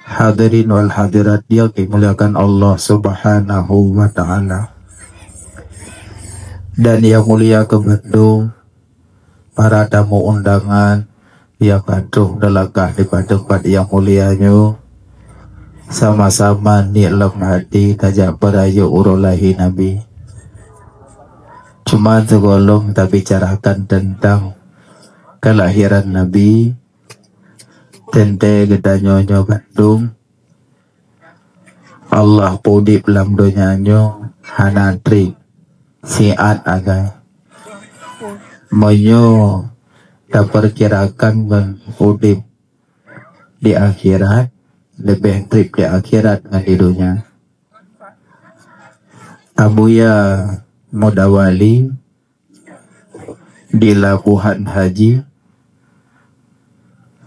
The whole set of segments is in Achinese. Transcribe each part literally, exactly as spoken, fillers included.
Hadirin wal hadirat yang dimuliakan Allah Subhanahu wa Ta'ala, dan yang mulia keu bandum para tamu undangan yang ka troh neulangkah di tempat yang mulia nyoe, sama-sama niet lam hati tajak peurayeuk uroe lahé Nabi. Cuma sigohlom tabicarakan teuntang keulahiran Nabi, teuntée geutanyoe nyoe bandum Allah peudeb lam donya nyoe hana treb siat agai. Meunyoe tapeukirakan ngon udeb di akhirat, leubeh treb di akhirat ngon di donya. Abuya Mudawali di Labuhan Haji,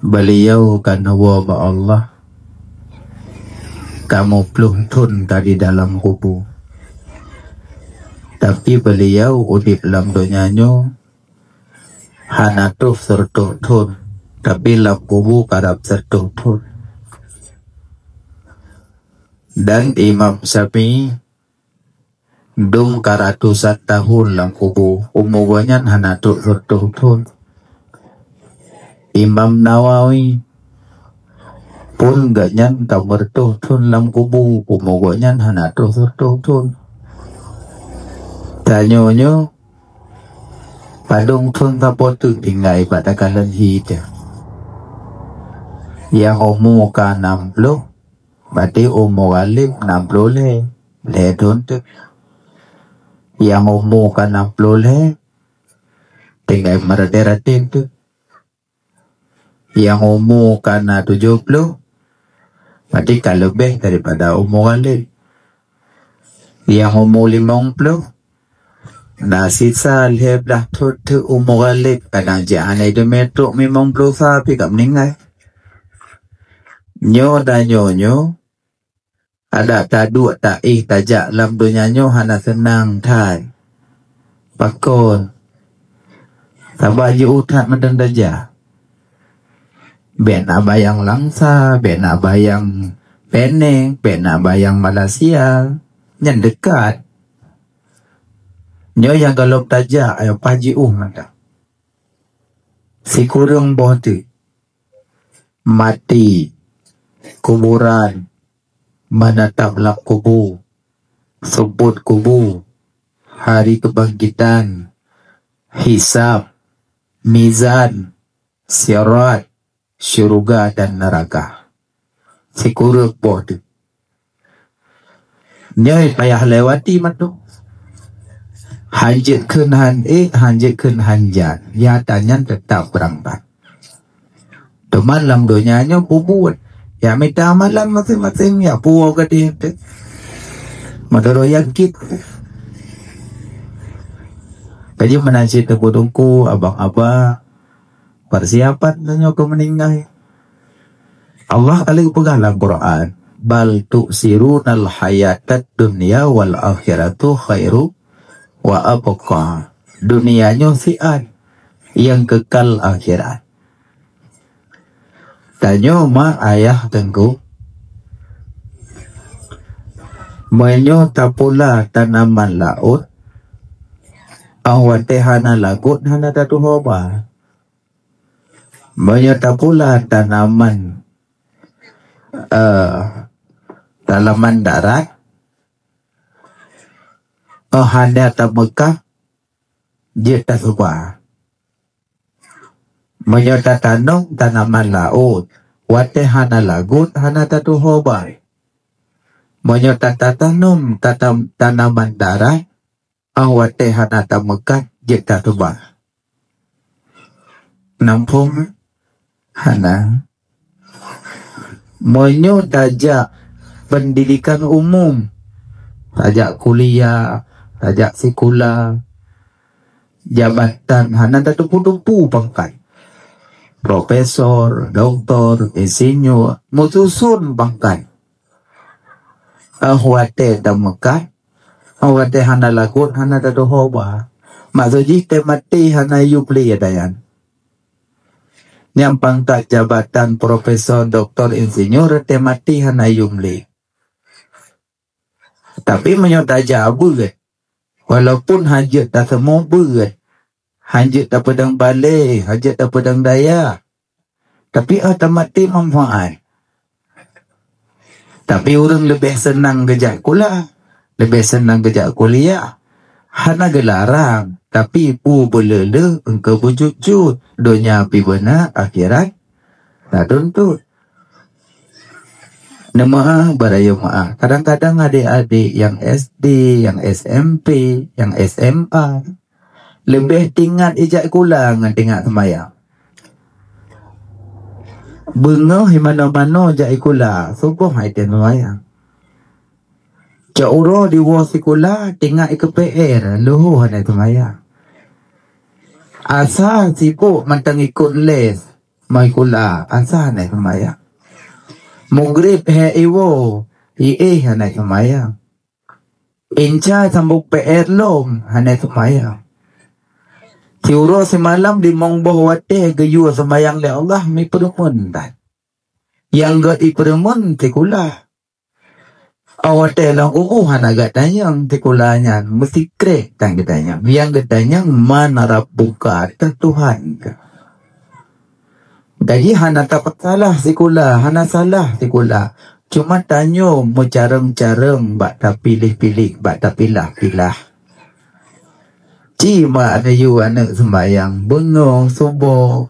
beliau ka neuwoe bak Allah ka muplôh thon ka di dalam kubu. Tapi beliau udeb lam donya nyoe hana troh siratoh thon, tapi lam kubu karab siratoh thon. Dan Imam Syafi'i dum ka ratusan tahun lam kubu, umu gobnyan hana troh siratoh thon. Imam Nawawi pun gobnyan ka meureutoh thon lam kubu, umu gobnyan hana troh siratoh thon. Tanyoe nyoe padum thon saboh teuk tinggai bak takalon hi teuh. Nyang umu ka nam ploh, berarti umu Ghalib nam ploh lhée, lhée thon teuk. Nyang umu ka nam ploh lhée, tinggai meuratéb-ratéb teuk. Nyang umu ka na tujoh ploh, berarti ka leubeh daripada umu Ghalib. Nyang umu limong ploh, na sisa lhée blaih thon teuk umu Ghalib, kadang jih hana teumé trok limong ploh sa pih ka meuninggai. Nyoe tanyoe nyoe, adak taduek taéh tajak lam donya nyoe hana seunang that. Pakon? Saba jiôh that mantong tajak. Bék na bayang Langsa, bék na bayang Penang, bék na bayang Malaysia. Nyan deukat. Nyoe nyang gohlom tajak, ayo paih jiôh mantong. Sikureueng boh teuk. Maté, kuburan, meunatap lam kubu, seubut kubu, hari kebangkitan, hisab, mizan, sirat, syeuruga dan neuraka. Sikureueng boh teuk. Nyoe payah lewati mantong. Hanjeuet kheun han ék, hanjeuet kheun han jan. Nyata nyan teutap beurangkat. Teuma lam donya nyoe peubuet. Ya mita amalan maséng-maséng, ya puwoe geude teuh. Meunurot yakin. Kaji meunan cit teupeu teungku, abang-abang, persiapan tanyoe keu meuninggai. Allah ka lheueh peugah lam Quran, "Bal tu'sirunal hayatad dunya wal akhiratu khairu wa abqa." Dunia nyoe siat, nyang keukal akhirat. Tanyoe mak ayah teungku, meunyoe tapula tanaman laôt, 'oh watée hana lagot hana tatuho ba. Meunyoe tapula tanaman, eh, tanaman darat, 'oh hana tameukah, jeuet tasuba. Meunyoe tatanom tanaman laôt, watée hana lagot hana tatuho ba. Meunyoe tatatanom tatam-, tanaman darat, 'oh watée hana tameukah jeuet tatuba. Nampung hana. Meunyoe tajak pendidikan umum, tajak kuliah, tajak sikula, jabatan hana tatupu-tupu pangkat. Profesor, doktor, insinyur, meususon pangkat. 'Oh watée tameukah, 'oh watée hana lagot hana tatuho ba. Maksud jih teumaté hana yub lé dayan. Nyang pangkat jabatan profesor, doktor, insinyur, teumaté hana yum lé. Tapi meunyoe tajak beuet, walaupun hana jeuet taseumu beuet, hana jeuet tapeudong balé, hana jeuet tapeudong dayah, tapi 'oh tamaté manfaat. Tapi ureuëng leubeh seunang geujak kula, leubeh seunang geujak kuliah. Hana geularang, tapi peue beuleueh-leueh engkau beujeuet-jeuet, donya pih beuna, akhirat tatuntut. Neumeu'ah, beurayeuk meu'ah. Kadang-kadang adék-adék nyang S D, nyang S M P, nyang S M A, leubeh teuingat ijak kula ngon teuingat seumayang. Beungoh i manoe-manoe jak i kula, suboh hai teuh seumayang. Cok uroe diwoe sikula, teuingat i keu P R, leuhô hana seumayang. Asa sibok mantong ikot les, mai kula, asa hana seumayang. Mugreb hék iwoe, iéh hana seumayang. Inca sambong P R lom, hana seumayang. Siuroe simalam limong boh watée geuyue seumayang lé Allah, mipeureumeun that. Nyang gét ipeureumeun sikula. 'Oh watée lam kubu hana geutanyong sikula nyan, meusikrek tan geutanyong. Nyang geutanyong, "Man rabbuka?" Teuh Tuhan kah? Jadi hana tapeusalah sikula, hana salah sikula. Cuma tanyoe meucarông-carông bak tapiléh-piléh, bak tapilah-pilah. Ci mak neuyue aneuëk seumayang beungoh, suboh.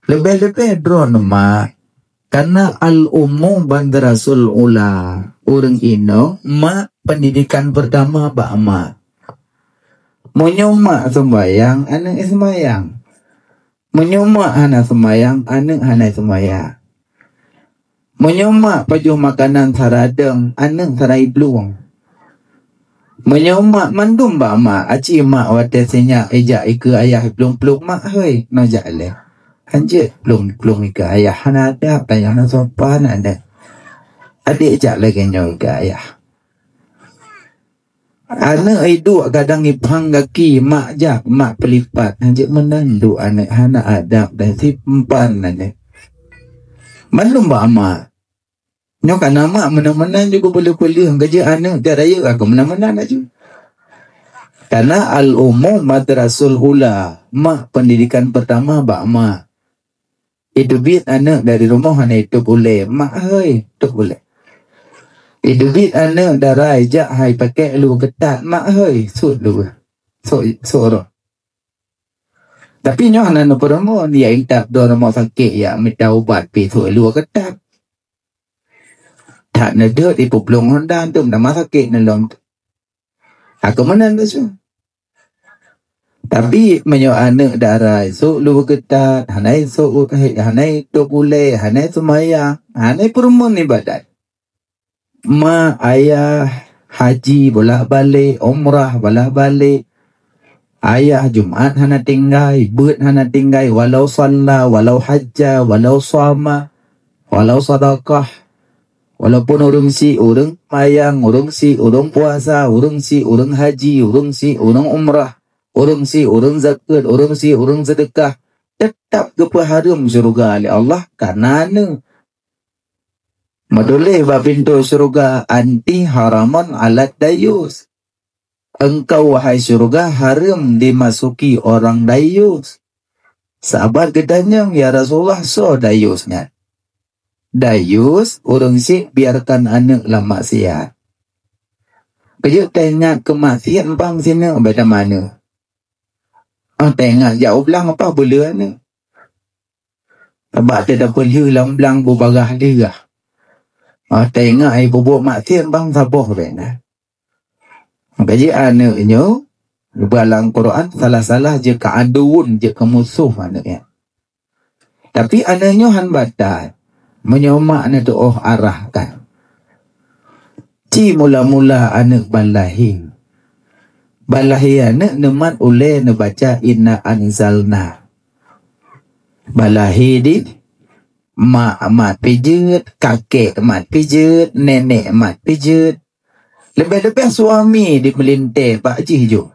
Leubeh-leubeh droeneuh mak, karena al-ummu madrasul ula. Ureuëng inong mak, pendidikan pertama bak mak. Meunyoe mak seumayang, aneuëk seumayang. Meunyoe mak hana seumayang, aneuëk hana seumayang. Meunyoe mak pajoh makanan saradeueng, aneuëk sarai blueng. Meunyoe mak mandum bak mak, aci mak watée sinyak ijak i keu ayah plueng-plueng mak, "Hei, noe jak lé." Hanjeuet plueng-plueng i keu ayah, hana adab, ayah hana sopan, aneuëk. Adék jak lagée nyoe i keu ayah. Aneuëk iduek kadang iphang gaki, mak jak, mak peulipat. Hanjeuet meunan duek aneuëk, hana adab dan si empan aneuëk. Mandum bak mak. Nyoe kana mak meunan-meunan juga peuleueh-peuleueh, geujeuet aneuëk jak rayeuk aku meunan-meunan laju. Karena al-ummu madrasul ula, mak pendidikan pertama bak mak. Iteubiet aneuëk dari rumoh hana itôb ulée, "Mak hei, tôb ulée." Iteubiet aneuëk dara ijak hai pakék luweue keutat, "Mak hei, sot luweue, sot, sot roh." Tapi nyoe hana neupeureumeun, ya intat droe rumoh sakét, ya mita ubat pih sot luweue keutat. That neudeuet ipeublong honda antom, nama sakét neulom. Aku meunan bacut. Tapi meunyoe aneuëk dara isok luweue keutat, hana isok, hana itôb ulée, hana seumayang, hana peurumoh ibadat. Ma ayah haji bolak-balik, umrah bolak-balik. Ayah Jumat hana tinggai, beuet hana tinggai, walau shalla, walau hajja, walau shama, walau sadaqah. Walaupun ureuëng si ureuëng mayang, ureuëng si ureuëng puasa, ureuëng si ureuëng haji, ureuëng si ureuëng umrah, ureuëng si ureuëng zakeuet, ureuëng si ureuëng seudeukah, teutap geupeuhareuem syeuruga lé Allah kareuna aneuëk. Meutuléh bak pintoe syeuruga, "Anti haramun alat dayus." Engkau, wahai syeuruga, hareuem dimasuki orang dayus. Sahabat geutanyong, "Ya Rasulullah, soe dayus nyan?" Dayus, ureuëng syiek biarkan aneuëk lam maksiat. Keujeuet teuingat keu maksiat bang sineuk beda maneuh. Ah, teuingat jak u blang apa beuleu aneuëk. Sabab teudapeue lheueh lam blang bubagah lheueh. Ah, teuingat ai peubuet maksiat bang saboh beda. Maka jih aneuëk nyoe, geuba lam Quran, salah-salah jeuet keu aduwun, jeuet keu musoh aneuëk nyan. Tapi aneuëk nyoe han batat, meunyoe mak neuteuôh arah kan. Ci mula-mula aneuëk ban lahé. Ban lahé aneuëk neumat ulée neubaca inna anzalna. Ban lahé di, mak mat pijeuet, kakek mat pijeuet, nenek mat pijeuet. Leubeh-leubeh suami di meulintée bak jih jok.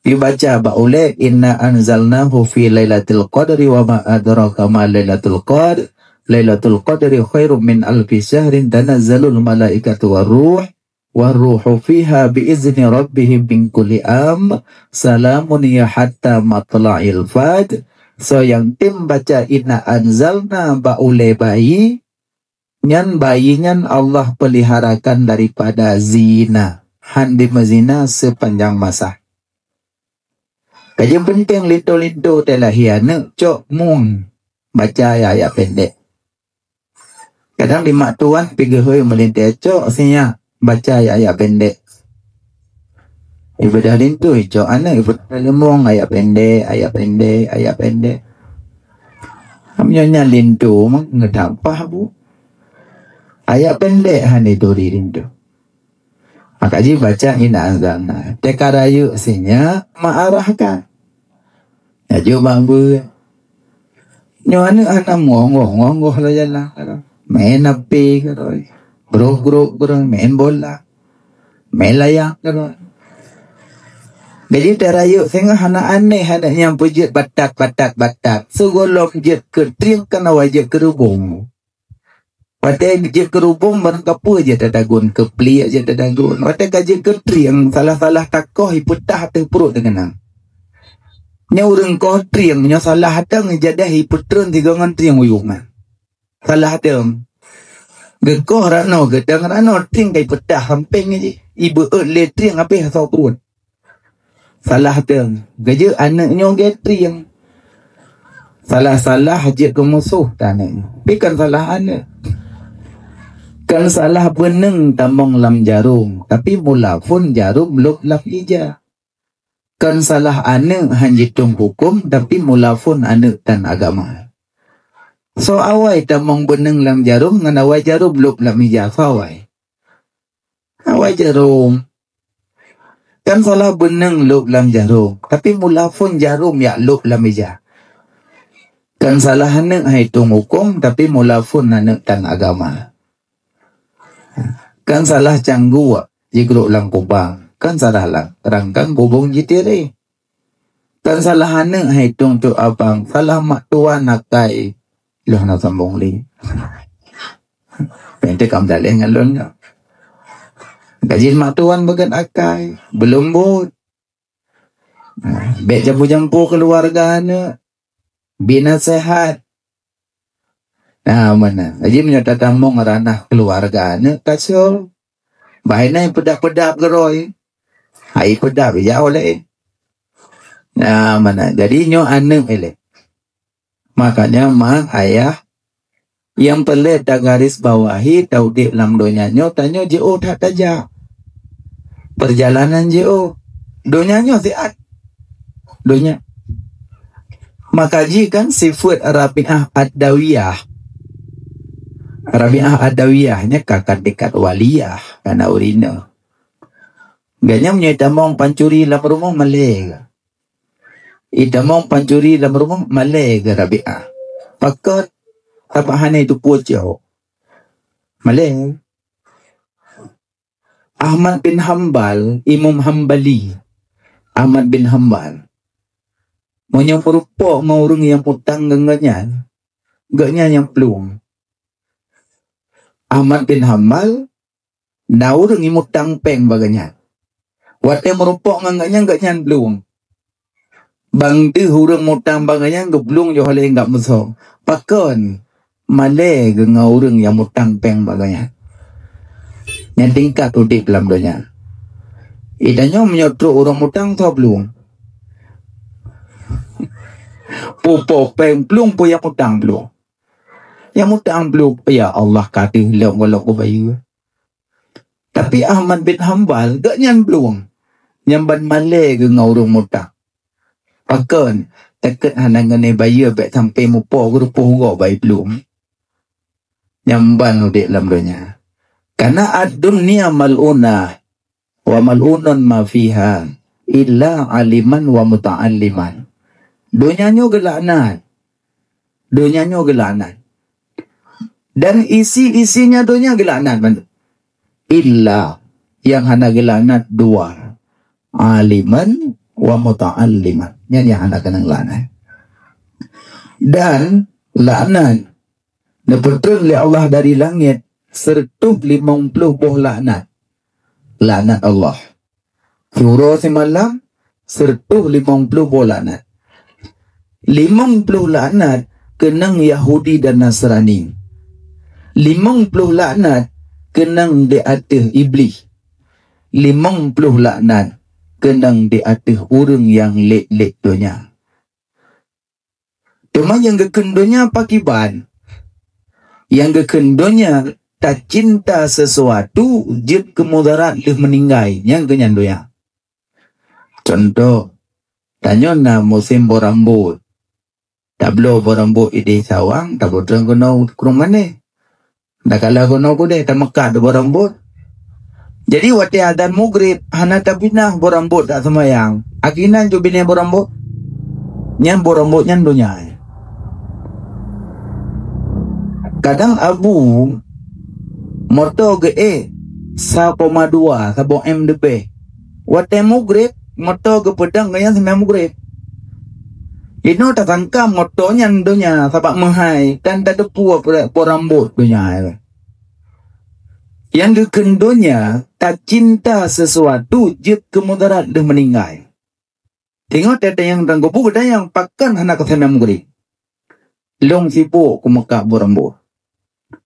Dibaca bak ulée, "Inna anzalnahu fi lailatul qadri wa ma adraka ma lailatul qadr. Lailatul qadri khairum min alfi syahrin, tanazzalul malaikatu war ruh, war ruhu fiha bi izni rabbihim min kulli am. Salamun ya hatta matla'il fajr." So nyang tem baca "Inna anzalna" bak ulée bayi, nyan bayi nyan Allah peliharakan daripada zina, han dimeuzina sepanjang masa. Ka jeuet peunteng linto-linto teuh lahé aneuk, cok mueng baca ayat-ayat pendek. Kadang di mak tuan pi geuhôi meulintée, cok sinyak baca ayat-ayat pendek. Ibadah linto, cok aneuk ibadah leumoeng, ayat pendek, ayat pendek, ayat pendek. Meunyoe nyan linto mah ngeudapah bu. Ayat pendek han ituri linto. Maka jibaca "Inna anzalna". Teuka rayeuk sinyak meuarahkan. Laju bak beue. Nyoe aneuk hana meungoh-ngoh lom jalan. Main H P keudroe. Grok-grok keudroe, main bola. Main layang keudroe. Jadi teuka rayeuk singoh hana aneh aneuk nyang peujeuet batat, batat, batat. Sigohlom jeuet keu trieng kan awai jeuet keu rubong. Watée jeuet keu rubong barang kapeue jeuet tadagon, keu pliek jeuet tadagon. Watée ka jeuet keu trieng, salah-salah takoh ipeutah ateueh pruet deungon. Nyoe ureuëng koh trieng, nyoe salah dong, jadah ipeutreun sigoe ngon trieng uyueng nyan. Salah dong. Geukoh ranoe, geudong ranoe, trieng ka ipeutah sampéng jih. Ibeuet lé trieng habéh asoe pruet. Salah dong. Geujeuet aneuk nyoe gét trieng. Salah-salah jeuet keu musoh tan aneuk nyoe. Tapi kan salah aneuk. Kan salah beuneueng tamong lam jarôm, tapi mula phon jarôm lôb lam ija. Kan salah aneuk han jitueng huköm, tapi mula phon aneuk tan agama. Soe awai tamong beuneueng lam jarôm ngon awai jarôm lôb lam ija, soe awai? Awai jarôm. Kan salah beuneueng lôb lam jarôm, tapi mula phon jarôm jak lôb lam ija. Kan salah aneuk han jitueng huköm, tapi mula phon aneuk tan agama. Kan salah cangguek jigrôk lam kubang, kan salah lam rangkang bubông jitiré. Kan salah aneuk han jitueng trok abang, salah mak tuan akai. Lôn hana sambông lé. Pente kam daleh ngon lôn nyoe. Gaji mak tuan beuget akai, beuleumbot. Nah, bék jampu-jampu keuluwarga aneuk. Binasehat. Nah, meunan. Jadi meunyoe tatamong ranah keuluwarga aneuk, ka seuh. Bah inan peudap-peudap keudroe. Hai peudap ija oleh. Nah, meunan. Jadi nyoe aneuk ilée. Makanya ma, ayah, nyang peureulée tagaris bawahi, taudeb lam donya nyoe, tanyoe jiôh that tajak. Peurjalanan jiôh. Donya nyoe siat. Donya. Maka jih kan sifeuet Rabi'ah Adawiyah. Rabi'ah Adawiyah nyan ka, ka tingkat waliyah, ka na ureueng inong. Gobnyan meunyoe tamong pancuri lam rumoh malée. Itamong pancuri lam rumoh malée geuh Rabi'ah. Pakon? Sabab hana jiteupeue cok. Malée. Ahmad bin Hambal, Imam Hambali. Ahmad bin Hambal. Meunyoe meurumpok ngon ureueng nyang mutang ngon gobnyan, gobnyan nyang plueng. Ahmad bin Hambal, na ureueng nyang mutang péng bak gobnyan. Watée meurumpok ngon gobnyan, gobnyan plueng. Bang deuh ureueng mutang bak gobnyan geuplueng yoh lé gak musong. Pakon? Malée geuh ngon ureueng nyang mutang péng bak gobnyan. Nyan tingkat udeb lam donya. Itanyoe meunyoe trok ureueng mutang, soe plueng? Peue po péng plueng, peue nyang mutang plueng? Nyang mutang plueng, ya Allah, ka deuh lom gohlom kubayeue. Tapi Ahmad bin Hambal, gobnyan plueng. Nyan ban malée geuh ngon ureueng mutang. Pakon? Takot hana ngon ibayeue bék sampoe mupo geurupoh gob bak iplueng. Nyan ban udeb lam donya. Karena ad-dunya mal'unah, wa mal'unun ma fiha, illa aliman wa muta'alliman. Donya nyoe geulaknat. Donya nyoe geulaknat. Dan isi-isinya donya geulaknat mandum. Illa, nyang hana geulaknat dua. Aliman wa muta'alliman. Nyan nyang hana keunong laknat. Dan laknat neupeutrön lé Allah dari langét, seureutôh limong ploh boh laknat. Laknat Allah. Siuroe simalam, seureutôh limong ploh boh laknat. Limong ploh laknat keunong Yahudi dan Nasrani. Limong ploh laknat keunong di ateueh Iblih. Limong ploh laknat keunong di ateueh ureuëng nyang lét-lét donya. Teuma nyang geukheun donya pakriban? Nyang geukheun donya tacinta sesuatu jeuet keu mudarat lheueh meuninggai, nyan keuh nyan donya. Cuntoh, tanyoe na musém boh rambot. Tabloe boh rambot idéh sawang, tabloe treun keunoe u krueng manéh. Dakala keunoe keudéh tameukat boh rambot. Jadi watée azan mugrib hana tapinah boh rambot dak seumayang. Akhé nyan jeuet binéh boh rambot. Nyan boh rambot nyan donya. Kadang abu moto geuék sa koma dua, saboh M leubeh. Watée mugrib, moto geupeudong geuh nyan seumayang mugrib. Inoe tasangka moto nyan donya sabab meuhai dan tateupue boh rambot donya. Nyang geukheun donya tacinta sesuatu jeuet keu mudarat lheueh meuninggai. Teungoh teuntang nyang dan geubu geuda nyang pakon hana kaseumayang mugrib. Lôn sibok keu meukat boh rambot.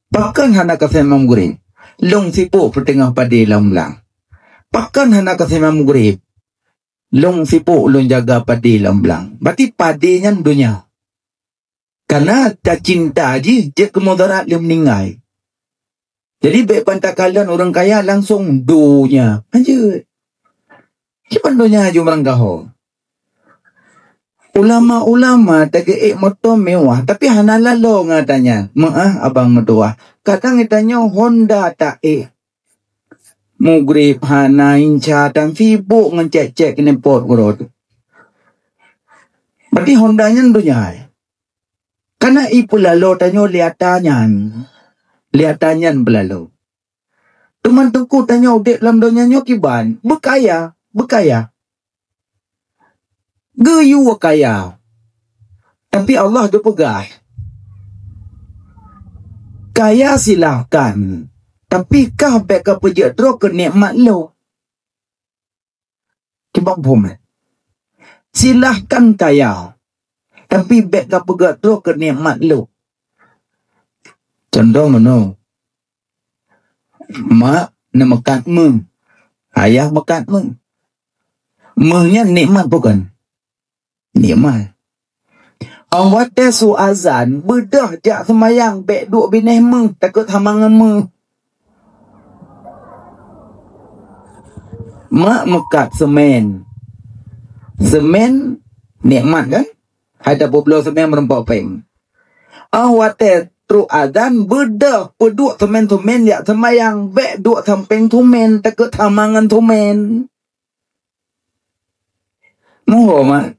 Pakon hana kaseumayang mugrib. Lôn sibok peuteungoh padé lam blang. Pakon hana kaseumayang mugrib. Lôn sibok lôn jaga padé lam blang. Berarti padé nyan donya. Karena tacinta jih jeuet keu mudarat lheueh meuninggai. Jadi bék ban takalon ureuëng kaya langsong donya. Hanjeuet. Kiban donya aju meurangkaho. Ulama-ulama tageuék moto mewah, tapi hana lalo ngon tanyan. Meuah abang meutuwah. Kadang tanyoe Honda taék. Mugrib hana inca dan sibok ngon cek-cek keuneupot uroe tu. Berarti Honda nyan donya. Kana ipeulalo tanyoe lé ata nyan. Lé ata nyan peulalo. Teuma teungku tanyoe udeb lam donya nyoe kiban, beukaya, beukaya. Geuyue kaya. Tapi Allah geupeugah, kaya silahkan, tapi kah bék kapeujeuet droe keu nikmat lôn. Kiban phom, eh? Silahkan kaya, tapi bék kapeugah droe keu nikmat lôn. Cuntoh meunoe, mak neumeukat meuh, ayah meukat meuh. Meuh nyan nikmat bukan? Nikmat. Óh watée su azan, beudôh jak seumayang bék duek binéh meuh, takot hama ngon meuh. Mak meukat seumén. Seumén nikmat kan? Hai tapubloe seumén meureumpok péng. Óh watée trok azan, beudôh peuduek seumén-seumén jak seumayang, bék duek sampéng seumén, takot hama ngon seumén. Muhom, ah.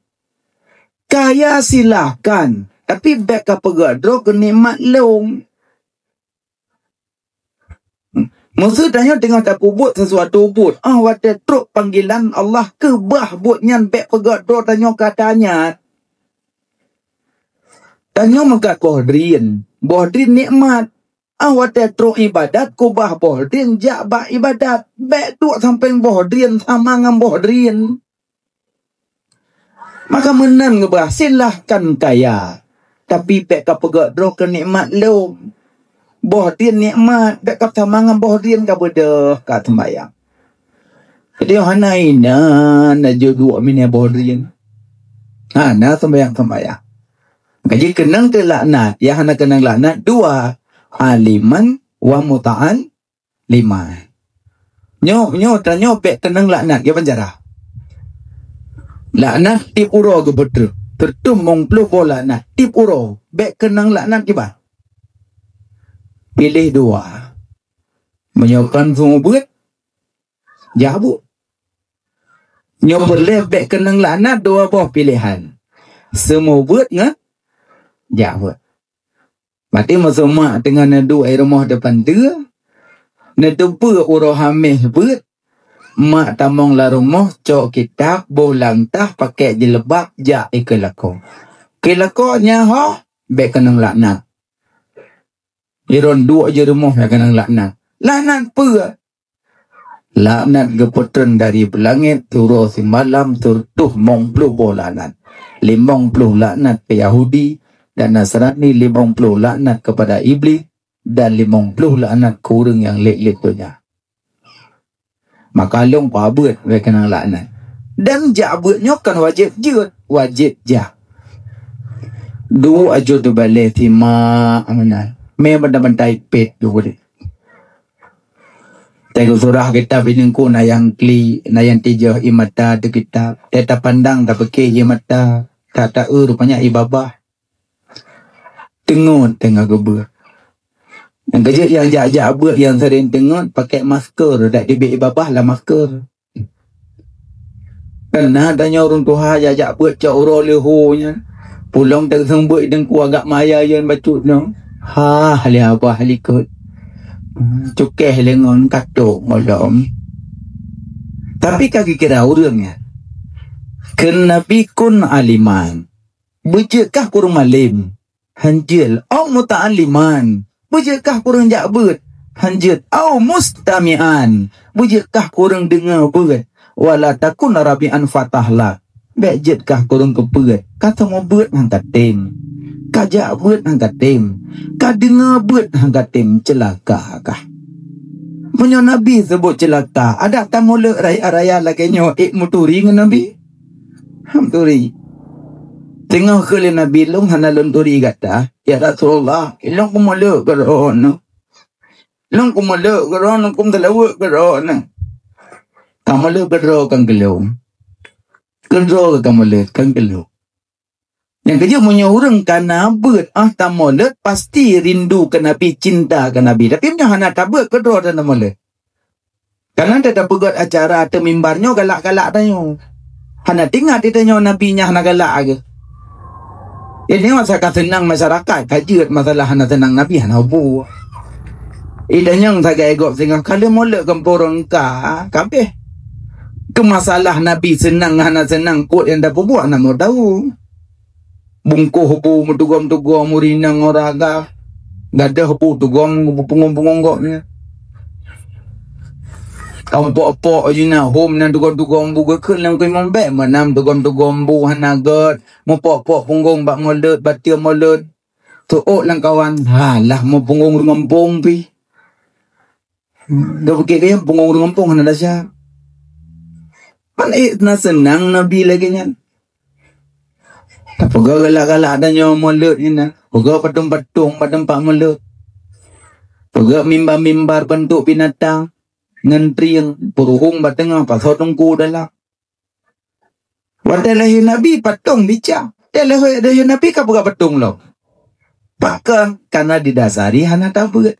Kaya silahkan, tapi bék kapeugah droe keu nikmat lôn. Meuseu tanyoe teungoh tapeubuet sesuatu buet, óh watée trok panggilan Allah keubah buet nyan bék peugah droe tanyoe ka tanyat. Tanyoe meukat boh drien, boh drien nikmat. Óh watée trok iébadat, keubah boh drien jak bak iébadat. Bék duek sampéng boh drien sama ngon boh drien. Maka meunan ngeubah, silahkan kaya, tapi bék kapeugah droe keu nikmat lôn. Boh drien nikmat, bék kasama ngon boh drien kabeudôh ka seumayang. Jadi hana inan na jeuet duek miné boh drien. Hana seumayang-seumayang. Jadi keunong teu laknat, nyang hana keunong laknat dua, aliman wa muta'alliman. Nyoe, nyoe tanyoe bék keunong laknat, ya banjara. Laknat tieb uroe geubeutreuh, teutumong ploh boh laknat tieb uroe, bék keunong laknat kiban. Piléh dua. Meunyoe kon seumeubeuet, jak buet. Nyoe peureulée bék keunong laknat dua boh piléhan. Seumeubeuet ngon jak buet. Maté meuseumah teungoh neuduek i rumoh depan teue, neuteupeue uroe Hameh beuet, mak tamong lam rumoh, cok kitab, boh lam tah, pakèk jilbab, jak ikeue lakoe. Keu lakoe nyan ho, bèk keunong laknat. Iron duek jih rumoh nyang keunong laknat. Laknat peue? Laknat geupeutreun dari beulangét, siuroe simalam, sireutôh limong ploh boh laknat. Limong ploh laknat keu Yahudi dan Nasrani, limong ploh laknat keupada Iblih, dan limong ploh laknat keu ureuëng nyang lét-lét donya. Maka lôn pabeuet lé keunong laknat. Dan jak beuet nyoe kon wajéb jeuet, wajéb jak. Duek aju teubalée simak meunan. Mé banda-banda ipét geuh. Teuka surah kitab i teungku na nyang klik, na nyang tijôh ié mata teuh kitab. Teuka tapandang tapeuké ié mata, ta-, ta-eu rupanya ié babah. Teungeut teungoh geubeuet. Nyang keujeuet nyang jak-jak beuet nyang sering teungeut pakai masker, dak teubiet ié babah lam masker. Kana tanyoe ureuëng tuha jak-jak beuet cok uroe leuho nyan. Pulong teuseumbeuet i teungku agak maya yeuen bacut nyoe. Ha, lé babah likot. Hmm, cukéh lé ngon katok ngolom. Tapi ka geukira ureuëng nyan. Kheun Nabi kun aliman. Beujeuet kah kureueng malém? Hanjeuet. Au muta'alliman. Beujeuet kah kureueng jak beuet? Hanjeuet. Au mustami'an. Beujeuet kah kureueng deungoe beuet? Wala takun rabi'an fatahla. Bèk jeuet kah kureueng keubeuet. Ka teumeubeuet han ka tem. Ka jak beuet han ka tem. Ka deungoe beuet han ka tem. Ceulaka kah. Meunyoe Nabi seubut ceulaka, adak tamuleuek raya-raya lagée nyoe ék meuturi ngon Nabi? Ham turi. Teungoh kheun lé Nabi, "Lôn hana lôn turi gata, ya Rasulullah, lôn keumeuleuek keu droeneuh. Lôn keumeuleuek keu droeneuh, keumeuleuek keu droeneuh." Kameuleuek keu droe kan keu lôn. Keu droe kameuleuek kan keu lôn. Nyang keujeuet meunyoe ureuëng kana beuet ah tamuleuek, pasti rindu keu Nabi, cinta keu Nabi. Tapi meunyoe hana tabeuet keu droe tamuleuek. Kana teuka peugét acara ateueh mimbar nyoe galak-galak tanyoe. Hana teuingat tanyoe Nabi nyan hana galak geuh. Ini masa ka seunang masyarakat, ka jeuet masalah hana seunang Nabi hana bu. Ida nyang sagai gob singoh kali muleuek gampông rengka kabeh. Keu masalah Nabi seunang hana seunang, peue nyang tapeubuet hana meutahu. Bungkôh bu meutugom-tugom, urinang ora gah. Gadoh bu tugom, pungong-pungong gobnyan. Ka meupok-pok jih na hom nan tugom-tugom bu geukheun lam keuimong bék meunan tugom-tugom bu hana gét. Meupok-pok punggong bak mulod, bateue mulod. Teuok lam kawan, halah meupunggong ureuëng gampông pih. Geupiké keu pungong ureuëng gampông hana desya. Pan ék na seunang Nabi lagée nyan. Tapeugah galak-galak tanyoe mulod nyan na. Peugah patong-patong bak teumpat mulod. Peugah mimbar-mimbar bantuk binatang ngon trieng, peuruhong bak teungoh, pasoe teungku dalam. Watée lahé Nabi patong bica. Watée lahé, lahé Nabi ka peugah patong lom. Pakon? Karena didasari hana tabeuet.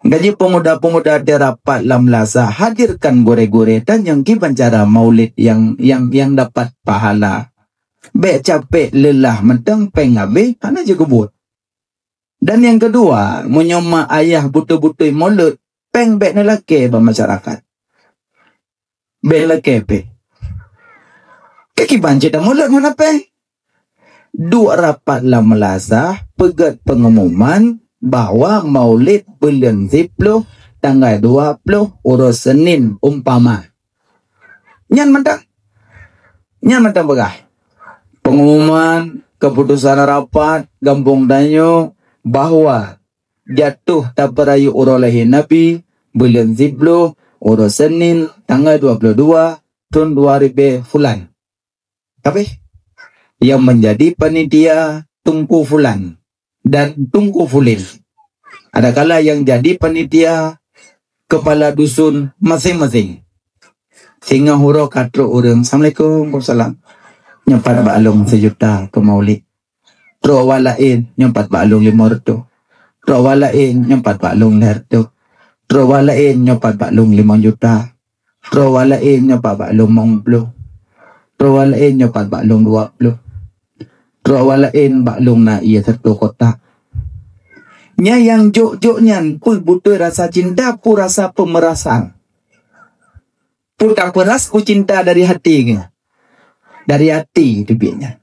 Gaji pemuda-pemuda di rapat lam lasa, hadirkan gurée-gurée dan nyang kiban cara maulid yang, yang, yang dapat pahala. Bék capek leulah mantong péng habéh hana jikeubuet. Dan yang kedua, meunyoe ma ayah beutôi-beutôi mulod, péng bék neulakée bak masyarakat. Bék lakée péng. Keu kiban cit mulod hana péng. Duek rapat lam meulasah peugét peungumuman bahwa maulid buleuen siploh tanggai dua ploh uroe Senin umpama. Nyan mantong. Nyan mantong peugah. Peungumuman keuputosan rapat gampông tanyoe bahwa jatuh tapeurayeuk uroe lahé Nabi buleuen siploh uroe Senin tanggai dua ploh dua thon dua ribée fulan. Tapi yang menjadi panitia Teungku Fulan dan Teungku Fulin. Adakala yang jadi panitia kepala dusun masing-masing. Singoh uroe ka trok ureuëng, "Assalamualaikum." "Waalaikumsalam." "Nyoe pat bak lôn seujuta keu maulid." Trok awak laén nyoe pat bak lôn limong reutôh. Trok awak laén nyoe pat bak lôn lhée reutôh. Trok awak laén nyoe pat bak lôn limong juta. Trok awak laén nyoe pat bak lôn limong ploh. Trok awak laén nyoe pat bak lôn dua ploh. Trok awak laén bak lôn na ié satu kotak. Nyan nyang jok-jok nyan peue beutôi rasa cinta, peue rasa peumerasan. Peue tapeuras ku cinta dari hati nyoe. Dari hati teubiet nyan.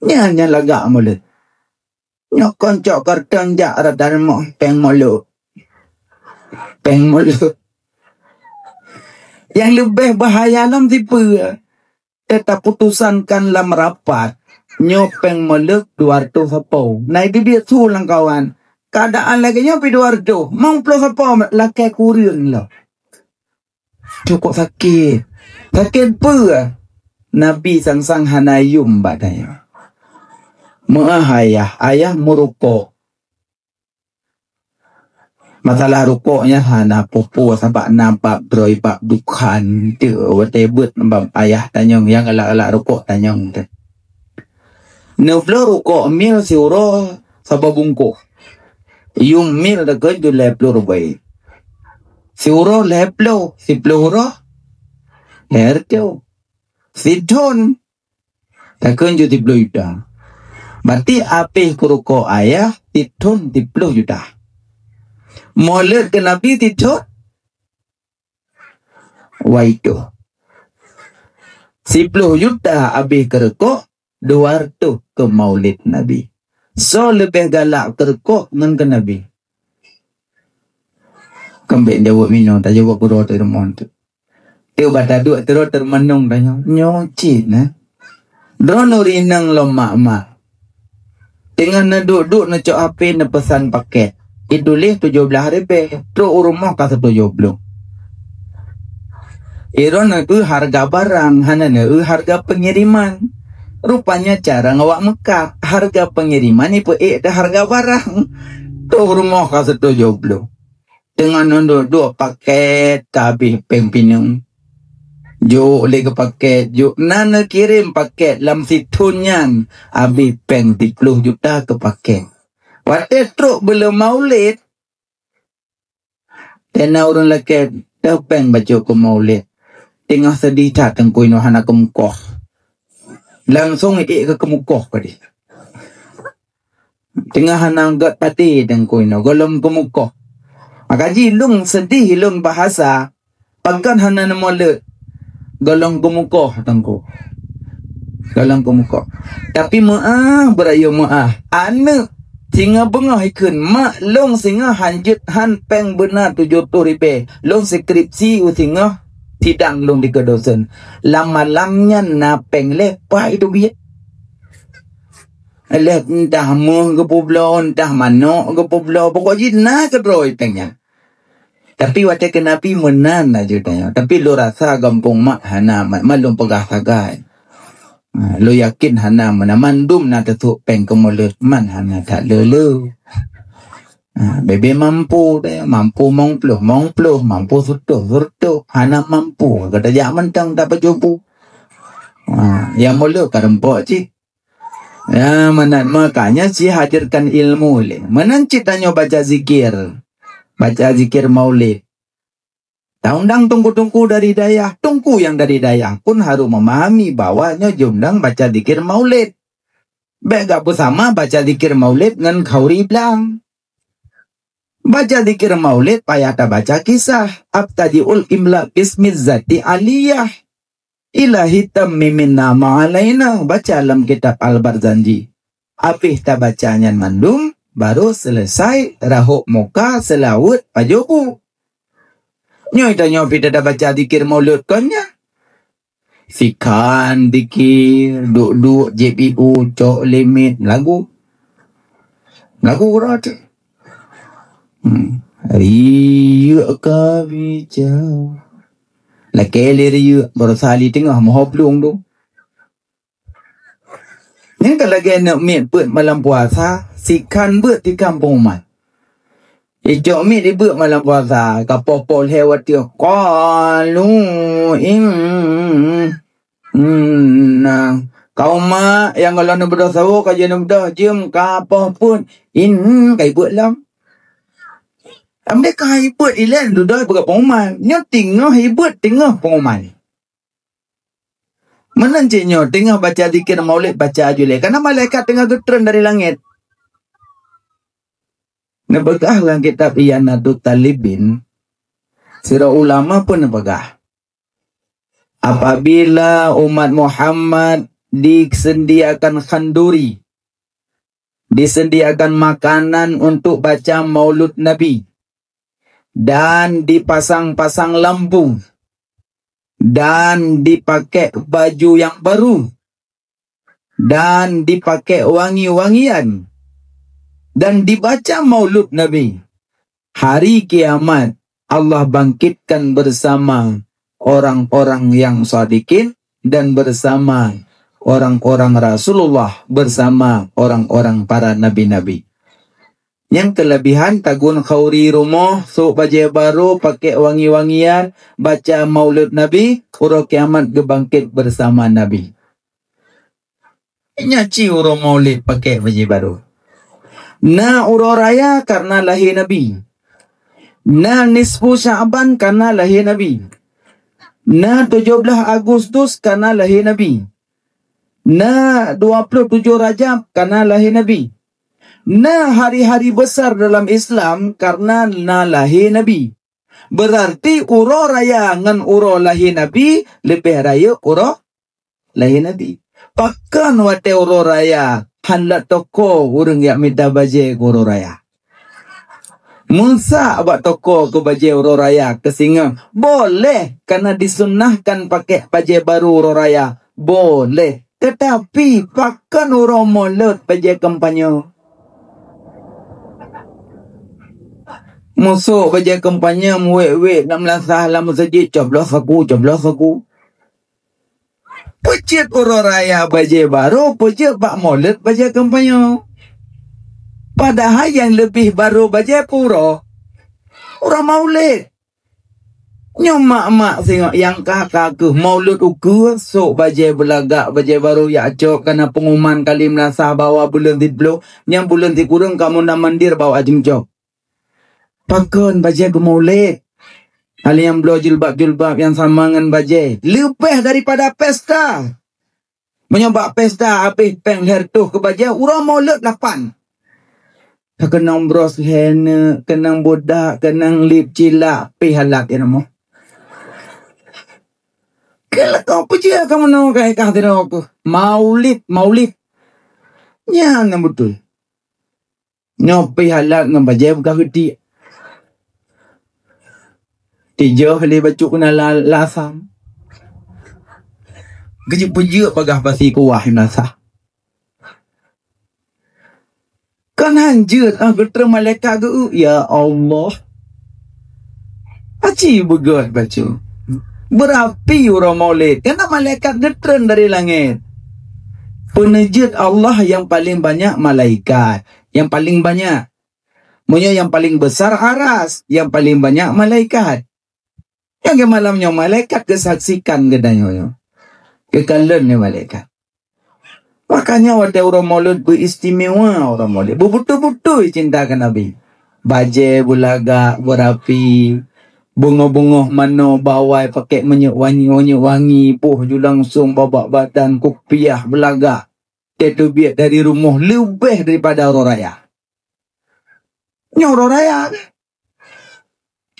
Nyan nyang lagak mulod. Nyoe kon cok karton jak rata rumoh péng mulod. Péng mulod. Nyang leubeh bahaya lom sipeue? Teuka putusankan lam rapat, nyoe péng mulod dua reutôh sapo. Na teubiet su lam kawan. Keuadaan lagée nyoe pih dua reutôh, limong ploh sapo lakée kureueng lom. Cukôp sakét. Sakét peue? Nabi sang-sang hana yum bak tanyoe. Meu'ah ayah, ayah meurukok. Masalah rukok nyan hana peue-peue, sabab na bab droe, bab dukhan teuh watée beuet bab ayah tanyong nyang galak-galak rukok tanyong teuh. Neubloe rukok mil siuroe saboh bungkôh. Yum mil takheun ju lhée ploh ribée. Siuroe lhée ploh, siploh uroe lhée reutôh. Sithon takheun ju siploh juta. Berarti abéh keu rukok ayah sithon siploh juta. Mulod keu Nabi sithon, waitu. Siploh juta abéh keu rukok, dua reutôh keu maulid Nabi. Soe leubeh galak keu rukok ngon keu Nabi? Keumbek jaweueb minoe, tajaweueb keu droe teuh rumoh teuh. Teuba taduek teurot teumeunong tanyoe, nyoe cit na. Droeneuh rinang lom mak-mak. Teungoh neuduek-duek neucok H P neupeusan paket. Ituléh tujoh blaih ribée, trok u rumoh ka seutujoh ploh. Droeneuh eu hareuga barang, hana neueu hareuga peungiriman. Rupanya cara ngon awak Meukah, hareuga peungiriman ipeuék teuh hareuga barang. Trok u rumoh ka seutujoh ploh. Teungoh neuduek-duek paket ka abéh péng pineung. Jok lé keu paket, jok na neukirém paket lam sithon nyan abéh péng siploh juta keu paket. Watée trok buleuen maulid, teungoh ureuëng lakée teuh péng bacut keu maulid. Teungoh seudeh that teungku inoe hana keumukoh. Langsong ék keu keumukoh keudeh. Teungoh hana gét até teungku inoe, gohlom keumukoh. Maka jih lôn seudeh lôn bahasa, pakon hana neumuleuet, gohlom keumukoh teungku. Gohlom keumukoh. Tapi meu'ah, beurayeuk meu'ah. Aneuëk singoh beungoh ikheun, "Mak, lôn singoh hanjeuet han péng beuna tujoh reutôh ribée. Lôn skripsi u singoh sidang lôn dikeue dosen." Lam malam nyan na péng lhée paih teubiet. Lheueh entah méuh geupeubloe, entah manok geupeubloe, pokok jih na keudroe péng nyan. Tapi watée keu Nabi meunan laju tanyoe. Tapi lôn rasa gampông mak hana mat, mat lôn peugah sagai. Ha, lôn yakin hana meunan, mandum na teusok péng keu mulod, man hana that le-le. Ha, bebe mampu deh, mampu limong ploh, limong ploh, mampu seureutôh, seureutôh, hana mampu gata jak mantong tapajoh bu. Ha, nyang mulod ka rumpok cit. Ya, meunan makanya si hadirkan ilmu lé. Meunan cit tanyoe baca zikir. Baca zikir maulid. Taundang teungku-teungku dari dayah, teungku nyang dari dayah pun harôh memahami bahwa nyoe jiundang baca zikir maulid. Bék gak beusama baca zikir maulid ngon khauri blang. Baca zikir maulid payah tabaca kisah. Abtadiul imla bismiz zati aliyah. Ilahi tammimin nama alaina, baca lam kitab Al-Barzanji. Abéh tabaca nyan mandum, baru selesai rahot muka seulaweuet pajoh bu. Nyoe tanyoe pih tabaca zikir maulud kon nyan. Sikhan zikir, duek-duek jieb ié, cok limit, lagu. Lagu uroe teuh. Hmm. Riyeuk ka bija. Lakée lé riyeuk, baroesa li teungoh meuho plueng tu. Nyan ka lagée neuk miet peuet malam puasa, sikhan beuet tikam pengumuman. Icok miet dibeuet malam puasa, ka poh-poh lhée watée, qalu in- Nah, kaum mak nyang gohlom neubeudôh sawoe ka jeuet neubeudôh jeuem ka poh peuet, in ka ibeuet lom. Amdeh ka ibeuet ilée dudoe beuet pengumuman. Nyoe teungoh ibeuet teungoh pengumuman. Meunan cit nyoe teungoh baca zikir maulid baca aju lé. Kana malaikat teungoh geutreun dari langét. Neupeugah lam kitab Ianatut Talibin, sidroe ulama pun neupeugah, Apabila umat Muhammad disediakan khanduri, disediakan makanan untuk baca maulud Nabi, dan dipasang-pasang lampu, dan dipakai baju yang baru, dan dipakai wangi-wangian, dan dibaca maulud Nabi. Hari kiamat, Allah bangkitkan bersama orang-orang yang sadikin dan bersama orang-orang Rasulullah, bersama orang-orang para nabi-nabi. Nyang keulebihan tagun khauri rumoh, sôk bajée barô, pakék wangi-wangian, baca maulud Nabi, uroe kiamat geubangkét beusama Nabi. Nyan cit uroe maulid pakék bajée barô. Na uroe raya kareuna lahé Nabi. Na nisfu Sya'ban kareuna lahé Nabi. Na tujoh blaih Agustus kareuna lahé Nabi. Na dua ploh tujoh Rajab kareuna lahé Nabi. Na hari-hari besar dalam Islam kareuna na lahé Nabi. Beurarti uroe raya ngon uroe lahé Nabi leubeh rayeuk uroe lahé Nabi. Pakon watée uroe raya hana toko ureuëng jak mita bajée keu uroe raya? Meusak bak toko keu bajée uroe raya keu singoh? Boleh, kareuna disunnahkan pakék bajée barô uroe raya. Boleh. Teutapi, pakon uroe Maulud bajée kampanye? Meusu bajée kampanye meuwék-wék lam meulasah lam meuseujid, cobloh saku, cobloh saku. Peue jeuet uroe raya bajée barô, peue jeuet bak Maulud bajée kampanye? Padahai nyang leubeh barô bajée peue uroe? Uroe Maulid. Nyoe mak-mak singoh nyang ka-ka keuh Maulud ukeue, sôk bajée beulagak, bajée barô jak cok, kareuna peunguman kali meulasah bahwa buleuen siploh, nyang buleuen sikureueng ka mundar-mandir bak jak cok. Pakon bajée keu Maulid? Hana nyang bloe jilbab-jilbab nyang sama ngon bajée, leubeh daripada pesta. Meunyoe bak pesta habéh péng lhée reutôh keu bajée, uroe Maulud lapan. Ka keunong bros lhée neuk, keunong budak, keunong lip cilak, pih alat nyan meuh. Keu lakoe peujeuet ka meunoe ka ikah sidroe keuh. Maulid, Maulid. Nyan nyang beutôi. Nyoe pih alat ngon bajée beukah geudiek. Tijoh lé bacut keunan la-, lasam. Geujeuet peujeuet bagaih pasi kuah meunasah. Kan hanjeuet, ah, geutreun malaikat geu-, ya Allah. Aci beugét bacut. Beurapi uroe Maulid, kareuna malaikat geutreun dari langét. Peuneujeuet Allah nyang paleng banyak malaikat, nyang paleng banyak. Meunyoe nyang paleng besar aras, nyang paleng banyak malaikat. Nyang keu malam nyoe malaikat geusaksikan geutanyoe nyoe. Geukalon lé malaikat. Makanya watée uroe Maulud beuistimewa uroe Maulud. Beubeutôi-beutôi cinta keu Nabi. Bajée beulagak, beurapi, beungoh-beungoh manoe bawai pakék minyeuk wangi, minyeuk wangi, boh ju langsong babah badan, kupiah beulagak. Teubiet dari rumoh leubeh daripada uroe raya. Nyoe uroe raya.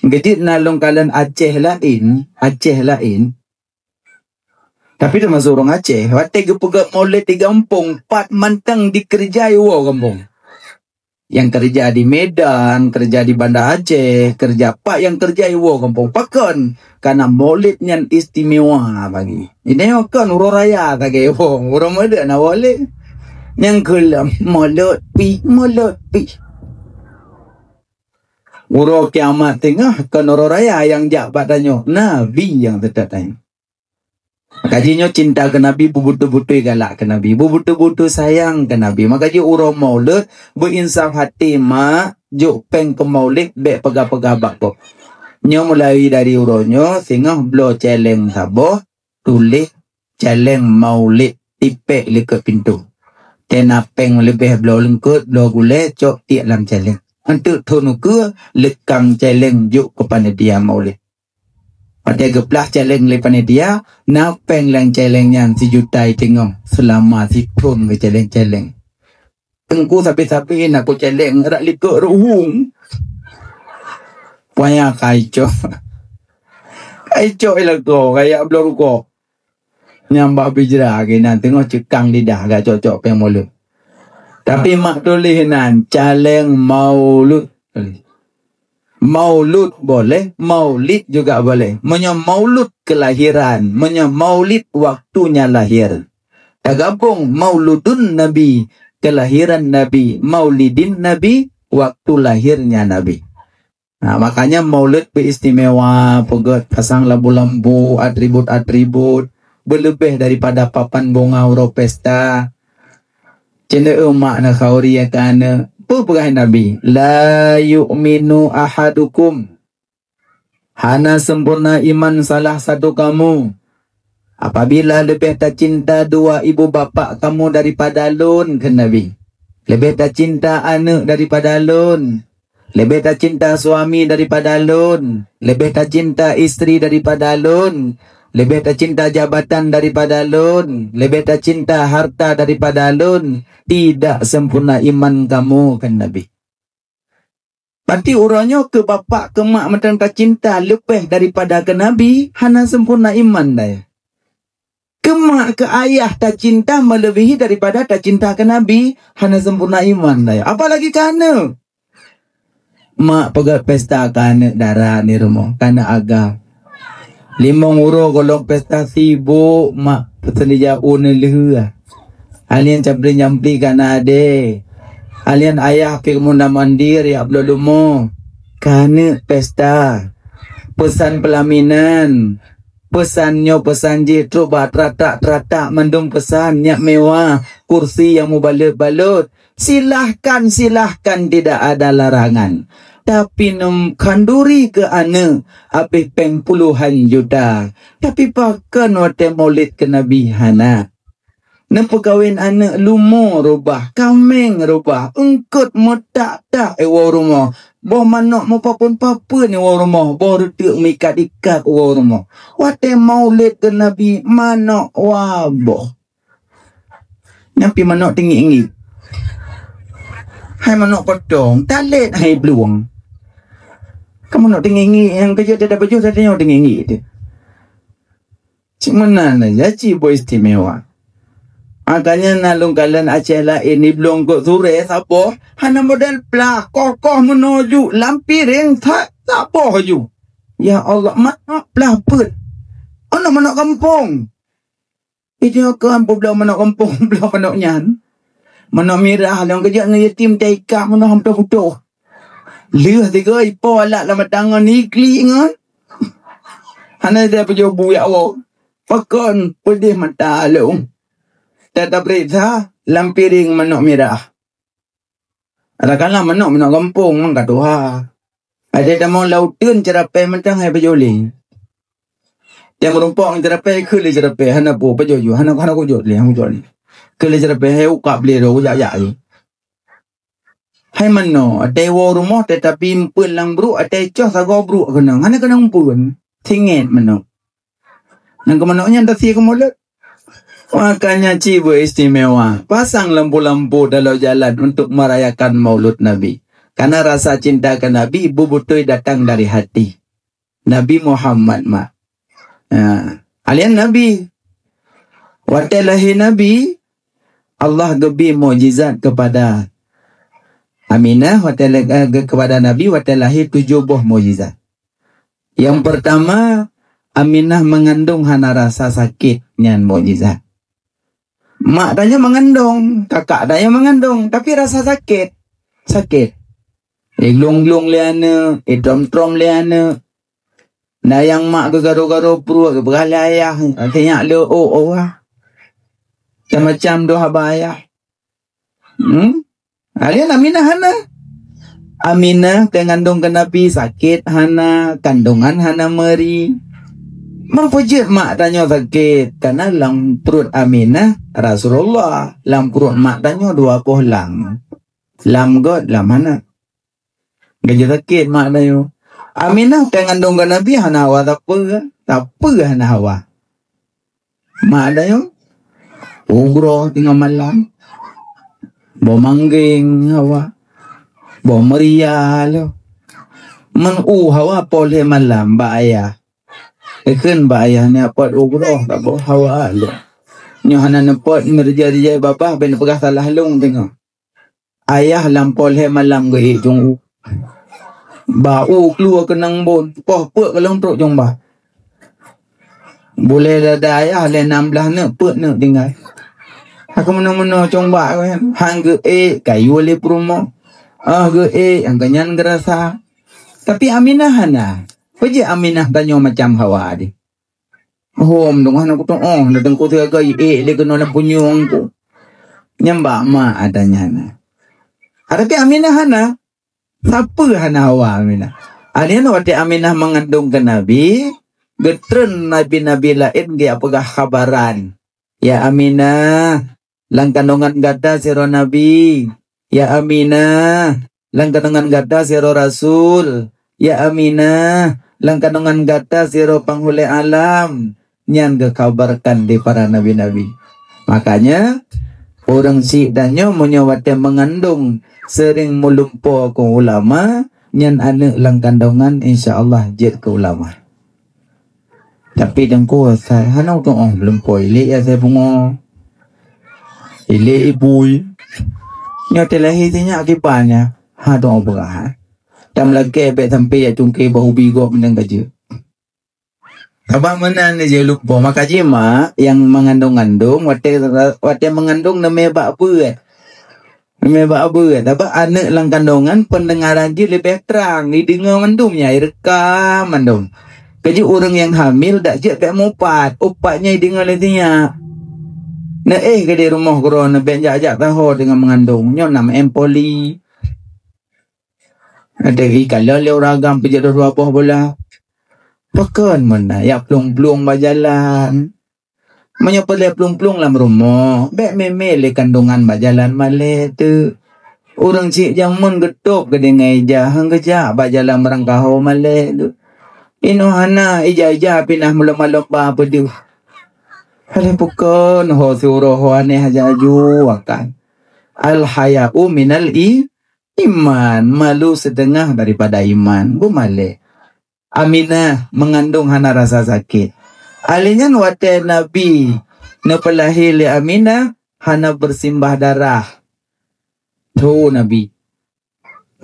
Geujeuet na lôn kalon Aceh laén, Aceh laén. Tapi teumasok ureuëng Aceh, watée geupeugét Maulid di gampông, pat mantong dikeureuja iwoe gampông. Nyang keureuja di Medan, keureuja di Banda Aceh, keureuja pat nyang keureuja iwoe gampông. Pakon? Kareuna Maulid nyan istimewa bagi. Ini kon uroe raya sagai iwoe, uroe Maulid na Maulid. Nyang keu lom Maulud pih, Maulud pih. Uroe kiamat teungoh kon uroe raya nyang jak bak tanyoe, Nabi nyang teutap tanyoe. Maka jih nyoe cinta keu Nabi, beubeutôi-beutôi galak keu Nabi, beubeutôi-beutôi sayang keu Nabi. Maka jih uroe Maulud, beuinsaf até mak, jok péng keu Maulid, bék peugah-peugah bak gob. Nyoe mulai dari uroe nyoe, singoh bloe céléng saboh, tuléh céléng Maulid tipék likot pintoe. Tena péng leubeh bloe leungkot, bloe gulée, cok tiek lam céléng. Eunteuk thon ukeue, leukang céléng jok keu panitia Maulid. Watée geuplah céléng lé panitia, na péng lam céléng nyan sijuta iteungoh seulama sithon keu céléng-céléng. Teungku sabe-sabe na ku céléng rak likot ruhueng. Payah ka icok. Ka icok ilako, ka jak bloe rukok. Nyang bak bijra keunan teungoh ceukang lidah gak cok-cok péng mulod. Tapi mak tuléh nan caleng maulud. Maulud boleh, maulid juga boleh. Meunyoe maulud kelahiran, meunyoe maulid waktunya lahir. Tagabong mauludun Nabi, kelahiran Nabi, maulidin Nabi, waktu lahirnya Nabi. Nah, makanya maulud beristimewa, peugét pasang lampu-lampu, atribut-atribut, berlebih daripada papan bunga uroe pesta. Cendee mak na khauri ya kana. Peugah Nabi, "La yu'minu ahadukum." Hana sempurna iman salah satu kamu. Apabila lebih tercinta dua ibu bapak kamu daripada lôn, kheun Nabi. Lebih tercinta aneuk daripada lôn. Lebih tercinta suami daripada lôn. Lebih tercinta isteri daripada lôn. Lebih tercinta jabatan daripada lôn. Lebih tercinta harta daripada lôn. Tidak sempurna iman kamu, kheun Nabi. Berarti uroe nyoe keu bapak keu mak mantong tacinta leubeh daripada keu Nabi, hana sempurna iman dai. Keu mak keu ayah tacinta melebihi daripada tacinta keu Nabi, hana sempurna iman dai. Apalagi keu aneuk. Mak peugét pesta keu aneuk dara di rumoh, keu aneuk agam. Limong uroe gohlom pesta sibok mak peuseuleuja u neulheueh. Alien capli-campli kana adé. Alien ayah pih muna mandir yak bloe lumo. Keu aneuk pesta. Peusan peulaminan. Peusan nyoe peusan jih trok bak teratak-teratak mandum peusan nyak mewah, kursi nyang mubalot-balot. Silahkan, silahkan, tidak ada larangan. Tapi neukhanduri keu aneuk, habéh péng puluhan juta. Tapi pakon watée maulid keu Nabi hana. Neupeukawen aneuk lumo rubah, kaméng rubah, eungkot meutak-tak iwoe rumoh. Boh manok meupapeuen-papeuen iwoe rumoh, boh reuteuk meuikat-ikat iwoe rumoh. Watée maulid keu Nabi manok waboh. Nyan pih manok teungiek-ngiek. Hai manok potong, talét hai blueng. Ka manok teungiek-ngiek nyang keujeuet teuh pajoh teuh nyoe teungiek-ngiek teuh. Cit meunan aja cit boh istimewa. Makanya na lôn kalon Aceh laén di blueng kok surée saboh hana model plah, kokoh meunoe ju lam piréng sa- saboh ju. Ya Allah, manok plah peuet. Aneuk manok gampông. Itu kan peubloe manok gampông, bloe manok nyan. Manok mirah lôn keujak ngon yatim taika meunoe hampir putôh. Lheueh tiga ipo alat lam tangan ni klik ngon. Hana dia peujeuet buyak woe. Pakon peudeh mata lôn. Tata peuriksa lam piréng manok mirah. Kadang-kadang manok, manok gampông mang ka tuha. Ada tamong lauteun ceurapée mantong hai bajôh lé. Tiang meurumpok ngon ceurapée, keu lé ceurapée hana peue, bajôh ju hana, hana kujot lé, hana kujot lé. Keu lé ceurapée hai uka blé ro jak-jak lé. Hai mano, atai woe rumoh tetapi empeuen lam bruek, atai coh sagoe bruek keunong, hana keunong empeuen. Singet mano. Nang keu manok nyan tasie keu mulod. Makanya ci beu istimewa, pasang lampu-lampu dalam jalan untuk merayakan Maulud Nabi. Karena rasa cinta ke Nabi bebeutôi datang dari hati. Nabi Muhammad mak. Ha. Alian Nabi. Watée lahé Nabi, Allah geubri mukjizat kepada Aminah, watée la-, eh, kepada Nabi watée lahé tujoh boh mukjizat. Yang pertama, Aminah mengandung hana rasa sakit, nyan mukjizat. Mak tanyoe mengandung, kakak tanyoe mengandung, tapi rasa sakit. Sakit. Iglung-glung lé aneuk, itrom-trom lé aneuk. Na nyang mak geugaro-garo pruet, geupeugah lé ayah, akhé nyak lé oh, oh, ah. Macam-macam doh haba ayah. Hmm? Alian Aminah hana. Aminah keu ngandung keu Nabi sakét hana, kandungan hana meuri. Meupeujeuet mak tanyoe sakét, karena lam pruet Aminah Rasulullah, lam pruet mak tanyoe dua boh lam. Lam göt, lam hana. Geujak sakét mak tanyoe. Aminah keu ngandung keu Nabi hana hawa sapeue, sapeue hana hawa. Mak tanyoe ugroe teungoh malam. Boh manggeng hawa. Boh meuria lom. Meuneu hawa poh lhèe malam bak ayah. Ikheun bak ayah, "Neupot uroe saboh hawa lôn. Nyoe hana neupot, meurija-rija babah, bèk neupeugah salah lôn teungoh." Ayah lam poh lhèe malam geuék cong u. Ba u keuluwa keunong bon, poh peuet ka lôn trok cong ba. Bulèe lada ayah lhèe nam blaih neuk, peuet neuk tinggai. Hana meunoe-meunoe cong ba, han geuék, kayue lé peurumoh. Ah, geuék, nyang keunyan geurasa. Tapi Aminah hana. Peue jeuet Aminah tanyoe macam Hawa deh. Hom dong hana kutu'oh, na teungku teuga ék lé keunoe lam punyueng ku. Nyan bak mak ata nyan. Tapi Aminah hana. Sapeue hana Hawa Aminah. Aneuk watèe Aminah meungandong keu Nabi, geutreun nabi-nabi laén geujak peugah khabaran. "Ya Aminah, lam kandongan gata sidroe nabi. Ya Aminah, lam kandongan gata sidroe rasul. Ya Aminah, lam kandongan gata sidroe panghulèe alam." Nyan geukhabarkan di para nabi-nabi. Makanya, ureueng syiek tanyoe meunyoe watèe meungandong seuring meulumpo keu ulama, nyan aneuk lam kandongan insya Allah jeuet keu ulama. Tapi teungku asai hana tu'oh meulumpo ilèe ya asai pungo. Ilèe ipui. Nyoe teulahé sinyak kiban nyan. Ha tu'oh peugah. Tam lakèe bèk sampai ya cungké bak ubi gob meunan ka jeuet. Sabab meunan jeuet lumpo. Maka jih mak nyang meungandong-ngandong watèe, watèe meungandong neumè bak beuet. Meubacut, sabab aneuk lam kandongan peundengaran jih leubeh trang, jideungoe mandum nyang jirekam mandum. Keujeuet ureueng nyang hamil dak jeuet bèk mupat, upat nyan jideungoe lé sinyak. Neuéh keudéh rumoh keudroe neubèk jak-jak taho teungoh meungandong, nyoe na meu'en poli. Adak jikalon lé ureueng agam peujeuet dua boh bola. Pakon meunan, jak plueng-plueng bak jalan. Meunyoe peureulèe plueng-plueng lam rumoh, bèk mè-mè lé kandongan bak jalan malèe teuk. Ureueng chik jameun geutôb keu deungon ija, han geujak bak jalan meurangkaho malèe teuk. Inoe hana ija-ija pinah meulom-lom ba peudeuh. Alah pakon ho siuroe ho aneh aju akan. Al-haya'u minal i-, iman, malu seutengah daripada iman. Beumalèe. Aminah meungandong hana rasa sakét. Alèh nyan watèe Nabi neupeulahé lé Aminah hana beusimbah darah. Tho Nabi.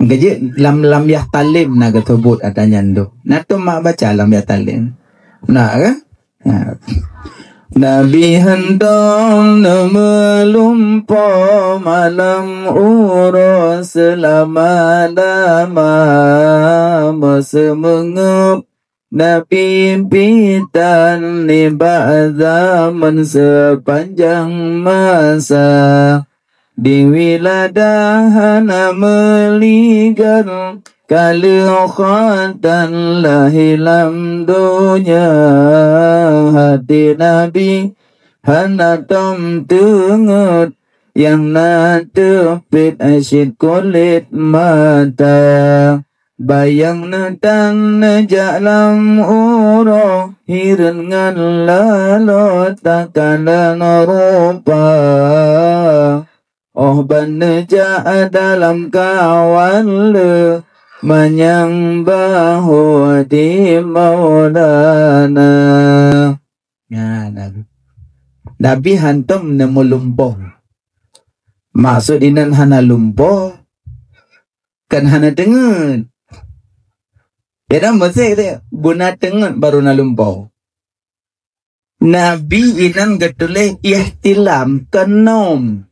Keujeuet lam, lam Yahtalem na geuseubut ata nyan tu. Na tom mak baca lam Yahtalem. Na kan? Ha. Nabi hantom neumeulumpo malam uroe seulama-lama, meuseumeungeup Nabi pih tan nibak zaman seupanjang masa. Di wiladah hana meuligan, ka lheueh khatan lahé lam donya. Até Nabi hana tom teungeut, nyang na teupiet cit kulét mata. Bayang neutan neujak lam uroe, hireuen ngon laloe takalon rupa. Óh ban neujak dalam kawan le, manyang bahô di Maulana. Nyan, Nabi hantom neumeulumpo. Maksud inan hana lumpo, kan hana teungeut. Ya dah, meusti beuna teungeut baru na lumpo. Nabi inan geutuléh ihtilam, keunom.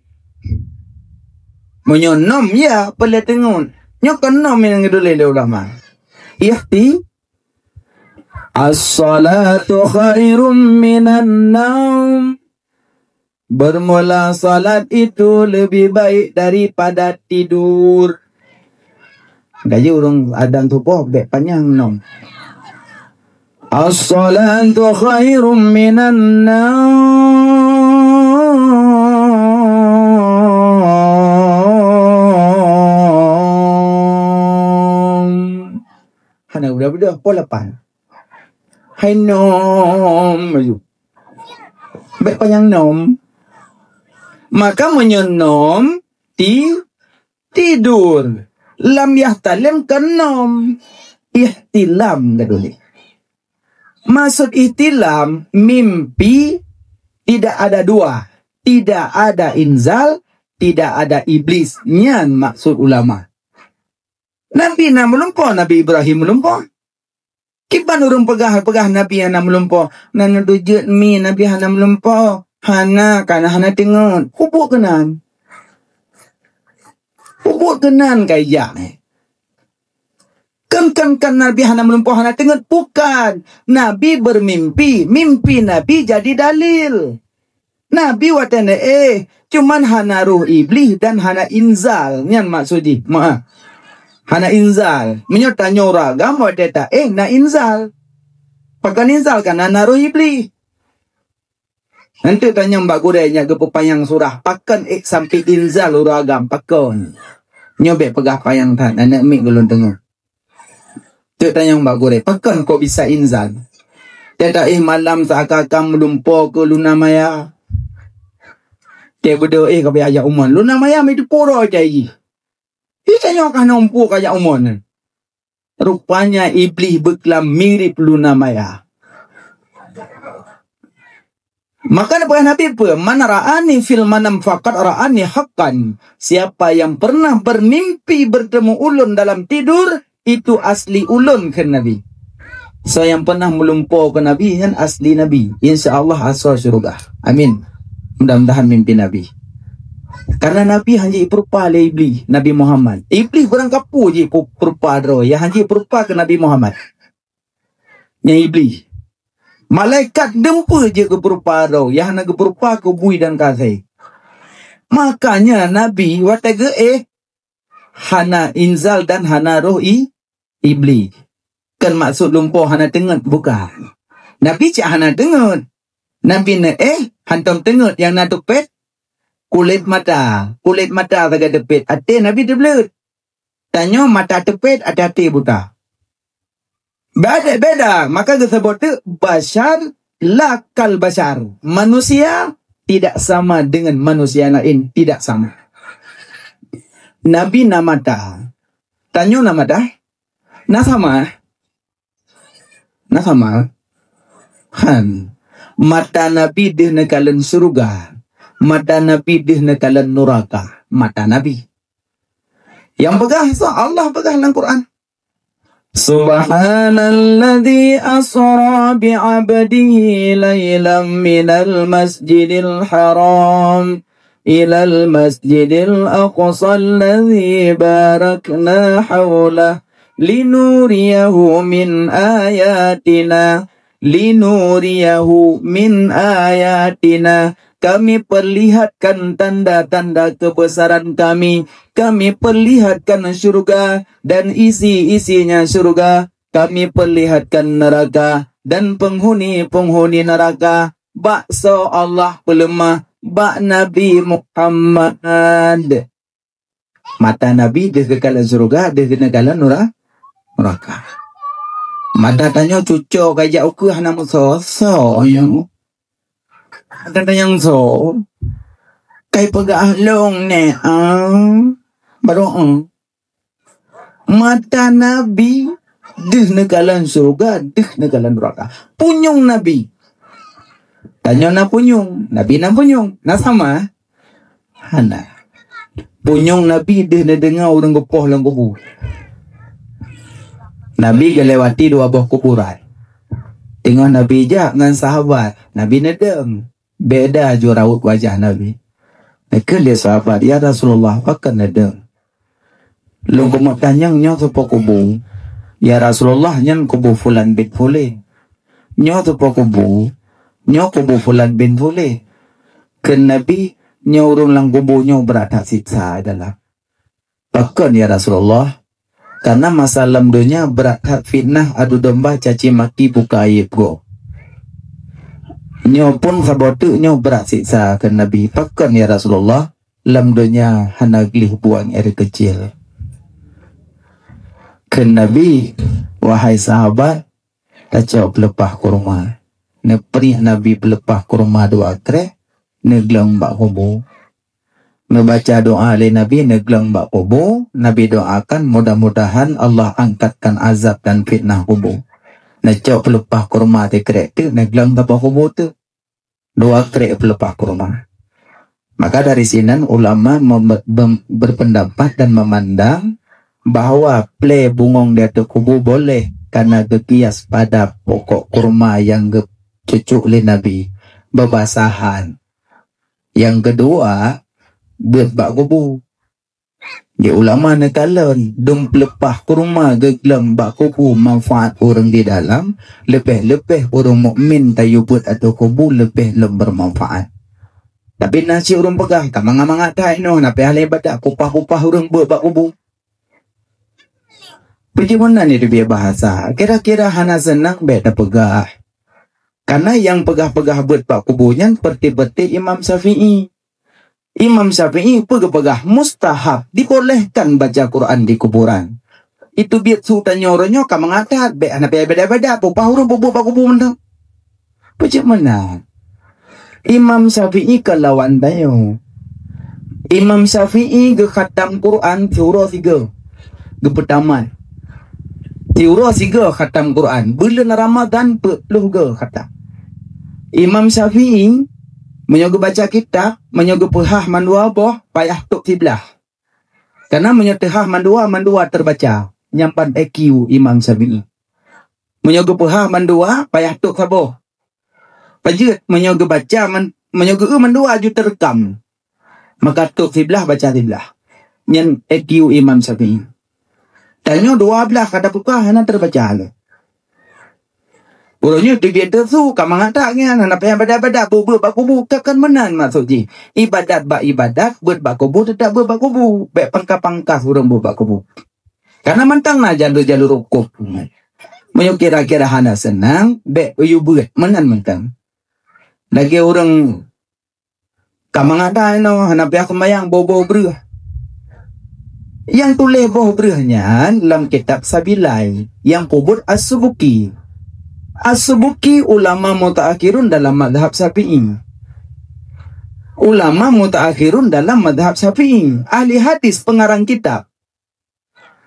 Meunyoe nom, ya, peureulèe teungeut. Nyoe keunom inan geutuléh lé ulama. Ihti-, "As-salatu khairum minan naum." Bermula salat itu lebih baik daripada tidur. Jadi ureueng adan suboh bèk panyang nom. As-salatu khairum minan naum. Hana udah-udah, poh lapan. Hai nom, aju. Bèk panyang nom. Maka meunyoe nom, ti-, tidur. Lam yahtalem keunom. Ihtilam ka tuléh. Maksud ihtilam, mimpi tidak ada dua. Tidak ada inzal, tidak ada iblis. Nyan maksud ulama. Nabi na meulumpoe, Nabi Ibrahim meulumpoe. Kiban ureuëng peugah-peugah Nabi hana meulumpoe. Na neudujeuet mi Nabi hana meulumpoe. Hana, kana hana teungeut. Kubuet keunan. Kubuet keunan ka ijak. Kan, kan, kan Nabi hana meulumpoe, hana teungeut. Bukan. Nabi bermimpi. Mimpi Nabi jadi dalil. Nabi watée na éh, cuman hana roh Iblih dan hana inzal. Nyan maksud jih. Ma, hana inzal. Meunyoe tanyoe ureuëng agam watée ta éh na inzal. Pakon inzal? Kana na roh Iblih. Nanti tanyong bak gurée nyang geupeupanyang surah, pakon ék sampai inzal ureuëng agam, pakon? Nyoe bék peugah panyang that, aneuk miet ulôn deungoe. Teuk tanyong bak gurée, pakon kok bisa inzal? Teuta éh malam seakan-akan meulumpoe keu Luna Maya. Teubeudôh éh ka payah jak umon. Luna Maya mi teupuro jai jih. Ih, tanyoe ka na umpo ka jak umon. Rupanya Iblih beuklam mirip Luna Maya. Maka peugah Nabi peue? "Man ra'ani fil manam faqad ra'ani haqqan." Siapa yang pernah bermimpi bertemu ulôn dalam tidur, itu asli ulôn, kheun Nabi. Soe nyang pernah meulumpoe keu Nabi, nyan asli Nabi. Insya Allah asoe syeuruga. Amin. Mudah-mudahan mimpi Nabi. Karena Nabi hana jipeurupa lé Iblih, Nabi Muhammad. Iblih barangkapeue jipeurupa droe, nyang hana jipeurupa keu Nabi Muhammad. Nyan Iblih. Malaikat dumpeue jeuet geupeurupa droe, nyang hana geupeurupa keu bui dan kasée. Makanya Nabi watée geuéh hana inzal dan hana roh i, Iblih. Kan maksud lumpoe hana teungeut, bukan. Nabi cit hana teungeut. Nabi neuéh hantom teungeut, nyang na teupet kulét mata. Kulét mata sagai teupet, até Nabi teubleuet. Tanyoe mata teupet, até-até buta. Beda, beda. Maka geuseubut teuk basyar la kal basyar. Manusia tidak sama dengan manusia lain, tidak sama. Nabi na mata. Tanyoe na mata? Na sama? Na sama? Han. Mata Nabi deuh neukalon syeuruga. Mata Nabi deuh neukalon nuraka. Mata Nabi. Nyang peugah soe? Allah peugah lam Quran. Subhanalladzi asra bi 'abdihi lailam minal masjidil haram ilal masjidil aqsa alladzi barakna haulah linuriyahu min ayatina, linuriyahu min ayatina. Kami perlihatkan tanda-tanda kebesaran Kami. Kami perlihatkan syurga dan isi-isinya syurga. Kami perlihatkan neraka dan penghuni-penghuni neraka. Bak soe Allah peuleumah? Bak Nabi Muhammad. Mata Nabi deuh keukalon syeuruga, deuh keukalon nura-, nuraka. Mata tanyoe cuco ka jak ukeue hana meusoe-soe nyang. Mata tanyoe soe? Kai peugah lôn nè, ah. Baru, ah. Mata Nabi deuh neukalon syeuruga, deuh neukalon nuraka. Punyueng Nabi. Tanyoe na punyueng, Nabi na punyueng. Na sama? Hana. Punyueng Nabi deuh neudeungoe ureuëng geupoh lam kubu. Nabi geulewati dua boh kuburan. Teungoh Nabi jak ngon sahabat, Nabi neudeueng. Beda ju raut wajah Nabi. Neukheun lé sahabat, "Ya Rasulullah, pakon neudeueng?" Lôn keumeuk tanyong, "Nyoe soe po kubu?" "Ya Rasulullah, nyan kubu fulan bin fulan." "Nyoe soe po kubu?" "Nyoe kubu fulan bin fulan." Kheun Nabi, "Nyoe ureuëng lam kubu nyoe brat that siksa dalam." "Pakon, ya Rasulullah?" "Karena masa lam donya brat that fitnah, adu domba, caci maki, buka aib gob." "Nyoe pun saboh teuk nyoe brat siksa," kheun Nabi. "Pakon, ya Rasulullah?" "Lam donya hana gleh buang air kecil." Kheun Nabi, "Wahai sahabat, tacok peuleupah kurma." Neupriek Nabi peuleupah kurma dua kreh, neuglong bak kubu. Neubaca doa lé Nabi, neuglong bak kubu, Nabi doakan, "Mudah-mudahan Allah angkatkan azab dan fitnah kubu." Neucok peuleupah kurma teukrek teuk, neugleng saboh kubu teuk. Dua krek peuleupah kurma. Maka dari sinan ulama mem-, mem-, berpendapat dan memandang bahwa plé bungong di ateueh kubu boleh karena geukias pada pokok kurma nyang geucucuk lé Nabi, beubasahan. Nyang keudua, beuet bak kubu. Di ulama neukalon, dum peuleupah kurma geugleng bak kubu manfaat ureuëng di dalam, leubeh-leubeh ureuëng mukmin tayue beuet ateueh kubu leubeh lom beumanfaat. Tapi na cit ureuëng peugah, ka mangat-mangat that inoe, na payah lé ibadat, kupah-kupah ureuëng beuet bak kubu. Peue jih meunan itu biaya bahasa, kira-kira hana seunang bék tapeugah. Karena nyang peugah-peugah beuet bak kubu nyan peureté-peureté Imam Syafi'i. Imam Syafi'i peue geupeugah mustahab, dibolehkan baca Quran di kuburan. Itu biet su tanyoe uroe nyoe ka mangat that, bék hana payah ibadat-ibadat, pupah ureuëng peubuet bak kubu mantong. Peue cit meunan? Imam Syafi'i ka lawan tanyoe. Imam Syafi'i geukhatam Quran siuroe sigoe. Geupeutamat. Siuroe sigoe khatam Quran. Buleuen Ramadhan peuet ploh goe khatam. Imam Syafi'i, meunyoe geubaca kitab, meunyoe geupeuhah mandua boh, payah tôb siblaih. Karena meunyoe teuhah mandua, mandua teubaca. Nyan ban I Q Imam Syafi'i. Meunyoe geupeuhah mandua, payah tôb saboh. Pajoh, meunyoe geubaca man-, meunyoe geu-, mandua ju teureukam. Maka tôb siblaih, baca siblaih. Nyan I Q Imam Syafi'i. Tanyoe dua blaih ka tapeugah hana teubaca lé. Uroe nyoe teubiet teusu, ka mangat that nyan, hana payah ibadat-ibadat, beuet-beuet bak kubu, ka kon meunan maksud jih. Ibadat bak ibadat, beuet bak kubu, teutap beuet bak kubu. Bék pangkas-pangkas ureuëng beuet bak kubu. Karena mantong na jalur-jalur huköm. Meunyoe kira-kira hana seunang, bék yue beuet, meunan mantong. Lagée ureuëng ka mangat that inoe, hana payah seumayang, boh-boh breueh. Nyang tuléh boh breueh nyan lam kitab Sabilai, nyang peubuet As-Subuki. As-Subuki ulama mutaakhirun dalam mazhab Syafi'i. Ulama mutaakhirun dalam mazhab Syafi'i, ahli hadis, pengarang kitab.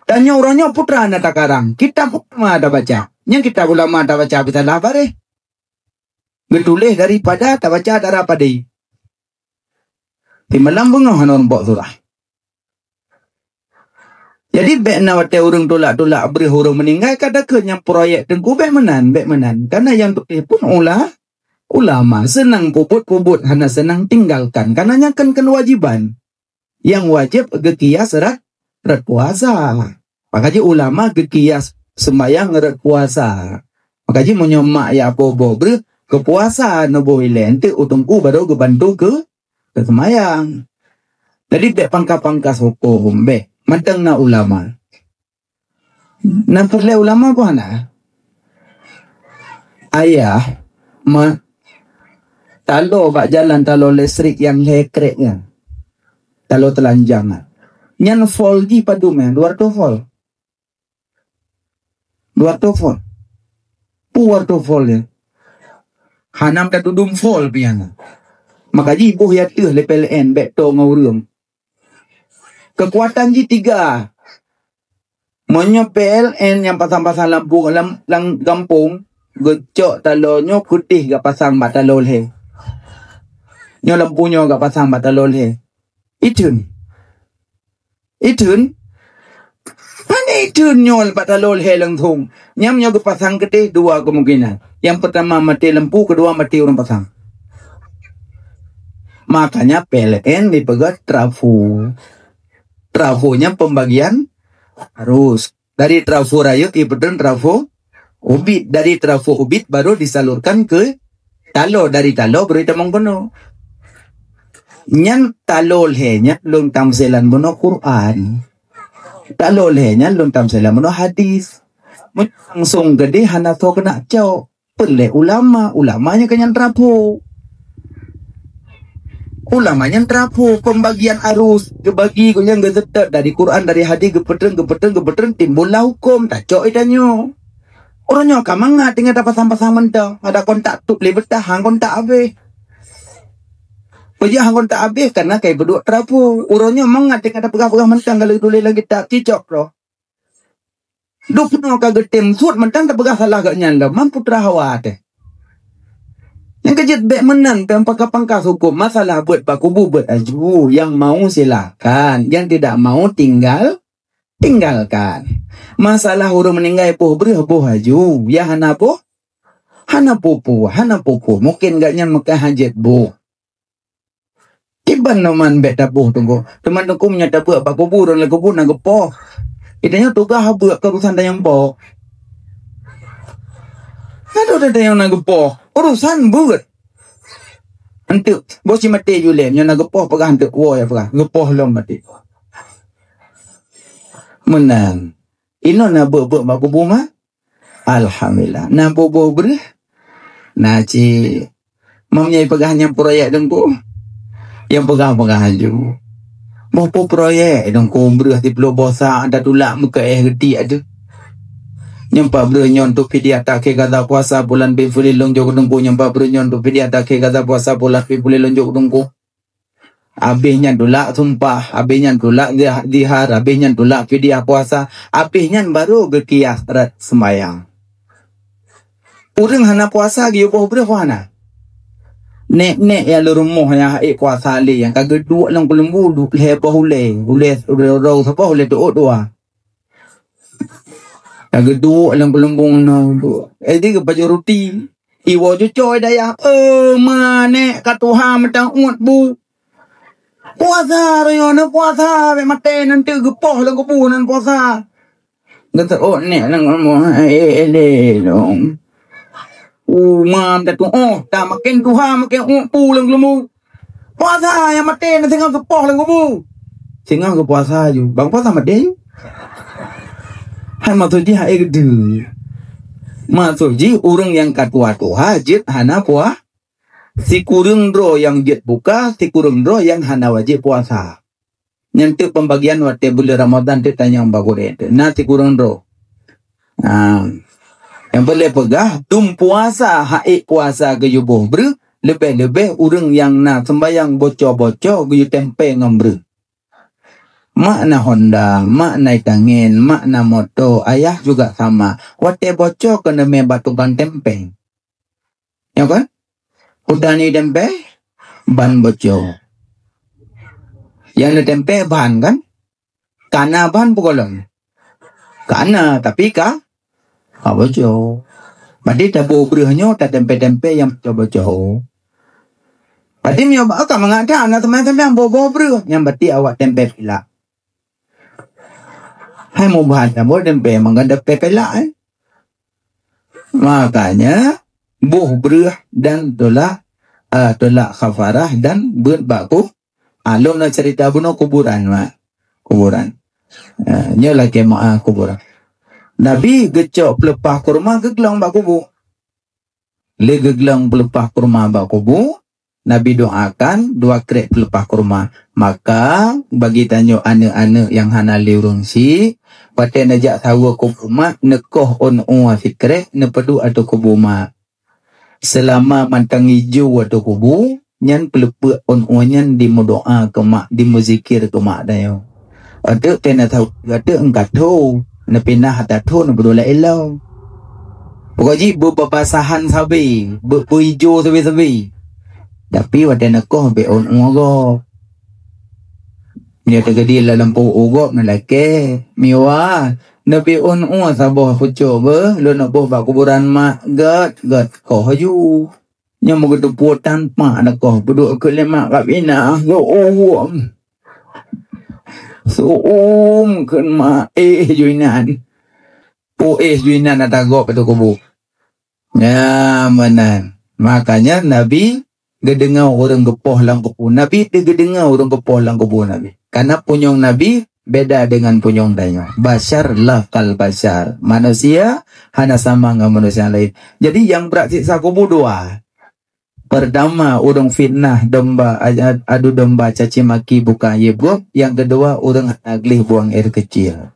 Tanyoe uroe nyoe peue teuma na takarang, kitab ulama tabaca. Nyang kitab ulama tabaca, bisa lah bareh. Geutuléh daripada tabaca dara padé. Di malam beungoh hana ureuëng bok surah. Jadi, bék na watée ureuëng tulak-tulak breueh ureuëng meuninggai, ka takheun nyang proyek teungku, bék meunan, bék meunan. Karena nyang tuléh pun ula-, ulama, seunang peubuet-peubuet, hana seunang tinggalkan. Karena nyan kon keuwajiban. Nyang wajéb geukias rot, rot puasa. Maka jih ulama geukias seumayang rot puasa. Maka jih meunyoe mak ya boh-boh breueh keu puasa neuboh ilée, enteuk u teungku barô geubantu keu, keu seumayang. Jadi bék pangkas-pangkas huköm, bék. Mantong na ulama. Nan peureulée ulama boh hana. Ayah, ma, taloe bak jalan, taloe listrik nyang lhée krek nyan. Taloe teulanjang nyan. Nyan volt jih padum nyan, dua ratus volt. Dua ratus volt. Dua ratus volt nyan. Hana meutadudum volt pian. Maka jih boh ya teuh lé P L N bék toe ngon ureuëng. Keukuatan jih tiga. Meunyoe P L N nyang pasang-pasang lampu lam, lam gampông, geucok taloe nyoe keudeh gak pasang bak taloe lhée. Nyoe lampu nyoe gak pasang bak taloe lhée. Itheun. Itheun. Pane itheun nyoe bak taloe lhée langsong. Nyang nyoe geupasang keudeh dua kemungkinan. Yang pertama mati lampu, kedua mati ureuëng pasang. Makanya P L N dipeugah trafo. Trafo nyan pembagian arus. Dari trafo rayeuk ipeutrön trafo ubit. Dari trafo ubit baru disalurkan ke taloe. Dari taloe baru itamong keunoe. Nyan taloe lhée nyan lôn tamsilan bunoe Quran. Taloe lhée nyan lôn tamsilan bunoe hadis. Meunyoe langsong keudeh hana soe keuneuk cok. Peue lé ulama, ulama nyan keuh nyan trafo. Ulama nyan trafo, pembagian arus, geubagi geuh nyan geuseutôt dari Quran, dari hadis, geupeutrön, geupeutrön, geupeutrön, timbullah huköm, tacok i tanyoe. Uroe nyoe ka mangat teungoh tapasang-pasang mantong, ada kontak tup lé beutah, hang kontak habéh. Peue jih hang kontak habéh, karena ka ipeuduek trafo. Uroe nyoe mangat teungoh tapeugah-peugah mantong ka lheueh tuléh lam kitab, cicok droe. Dum nyoe ka geutem suet mantong tapeugah salah geuh nyan lom, man putra Hawa teh. Nyang keujeuet bék meunan pih pangka-pangka huköm masalah beuet bak kubu beuet aju nyang mau silakan, nyang tidak mau tinggal tinggalkan. Masalah ureuëng meuninggai boh breueh boh aju, ya hana boh, hana pupu, hana pupu. Mungkin gak nyan meuka hajat boh. Kiban noman bék taboh tunggu. Teuma tunggu meunyoe tabeuek bak kubu dan lé kubu na geupoh. Itanyoe tugaih beuet keu urusan dayang boh. Aduh dayang na geupoh. Urusan beuet. Entuk, boh si maté julé, nyoe na geupoh peugah entuk woe ya peugah. Geupoh lom maté. Meunan. Inoe na beuet-beuet bak kubu mah. Alhamdulillah. Na boh-boh breueh. Na cit. Mam nyai peugah nyang proyek dengku. Yang peugah-peugah aju. Boh po proyek dengku breueh siploh bosa ada tulak muka eh geuti ada. Nyang pak breueh nyon tu pidi atak ke gaza puasa bulan bin fulih long jok dengku nyang pak breueh nyon tu pidi atak ke gaza puasa bulan bin fulih long jok dengku. Abéh nyan tulak sumpah, abéh nyan tulak zihar, abéh nyan tulak fidyah puasa, abéh nyan baru geukias rot seumayang. Ureuëng hana puasa geuyue boh breueh hana. Nek-nek ya leurumoh ya ék puasa lé nyang ka geuduek lam keuleumbung lhée boh ulée, ulée, ulée rau saboh ulée tuôt dua. Lagée duek lam keuleumbung na duek. Eh, di geupajoh ruti. Iwoe cucoe dayah, "Eh, ma nek ka tuha meutan uet bu. Puasa royo na puasa, bék maté nanti geupoh lam kubu nan puasa." Geuteuôt nek lam keuleumbung, eh, eh, lé dong. Uma meutateuôt, ta maken tuha maken uet bu lam keuleumbung. Puasa nyang maté na singoh geupoh lam kubu. Singoh geupuasa aju. Bang puasa maté. Hai maksud jih hai gede. Maksud jih ureuëng nyang ka tuha-tuha jeuet hana puah. Sikureueng droe nyang jeuet buka, sikureueng droe nyang hana wajéb puasa. Nyan teuk pembagian watée buleuen Ramadan teuk tanyong bak gurée teuk. Na sikureueng droe. Ha. Nyang boleh peugah, dum puasa, haék puasa geuyue boh breueh, leubeh-leubeh ureuëng nyang na sembayang boco-boco geuyue tempe ngon breueh. Mak na Honda, mak na itangen, mak na moto, ayah juga sama. Watée boco keuneumé bak tukang tempe. Ya kan? Udah ni tempe, ban boco. Yang na tempe ban kan? Kana ban peugohlom. Kana, tapi ka, ka boco. Berarti taboh breueh nyoe tatempe-tempe nyang boco-boco. Berarti meunyoe bak ka mangat that na teuma-teuma boh-boh breueh nyang berarti awak tempe pilak. Hai mubahan taboh tempe mangga tempe pilak eh. Makanya boh breueh dan tolak uh, tolak khafarah dan beuet bak ku Alom na cerita bunoe kuburan mak. Kuburan. Ha, nyoe lakée mak kuburan. Nabi geucok peuleupah kurma geuglong bak kubu. Lé geuglong peuleupah kurma bak kubu, Nabi doakan dua krek peuleupah kurma. Maka bagi tanyoe aneuk-aneuk nyang hana lé ureuëng syiek, watée neujak saweue kubu mak neukoh ôn uwa sikrek neupeuduek ateueh kubu mak. Seulama mantong ijo ateueh kubu, nyan peuleupeuek ôn uwa nyan dimeudoa keu mak, dimeuzikir keu mak tanyoe. Ateueh keu na tho, ateueh engka tho, neupinah ata tho neupeuduek lam ilong. Pokok jih beubabasahan sabe, beubeuijo sabe-sabe. Tapi watée neukoh bék ôn uwa gob. Nyoe teugedi lam lampôh ugob neulakée, miwa, neubi ôn uwa saboh pucok beuh, lôn neuboh bak kuburan mak, gét, gét, koh aju. Nyoe meugeuteupeue tan mak neukoh, peuduek keu lé mak ka bina, geuuwom. Suum kheun mak, éh ju inan. Pu éh ju inan ata gob ateueh kubu. Ya, meunan. Makanya Nabi geudeungoe ureuëng geupoh lam kubu Nabi, teu geudeungoe ureuëng geupoh lam kubu Nabi. Karena punyueng Nabi beda dengan punyueng tanyoe. Basyar la kal basyar. Manusia hana sama ngon manusia lain. Jadi yang brat siksa kubu dua. Pertama, ureuëng fitnah domba, adu domba, caci maki bukan aib gob. Yang kedua, ureuëng hana gleh buang air kecil.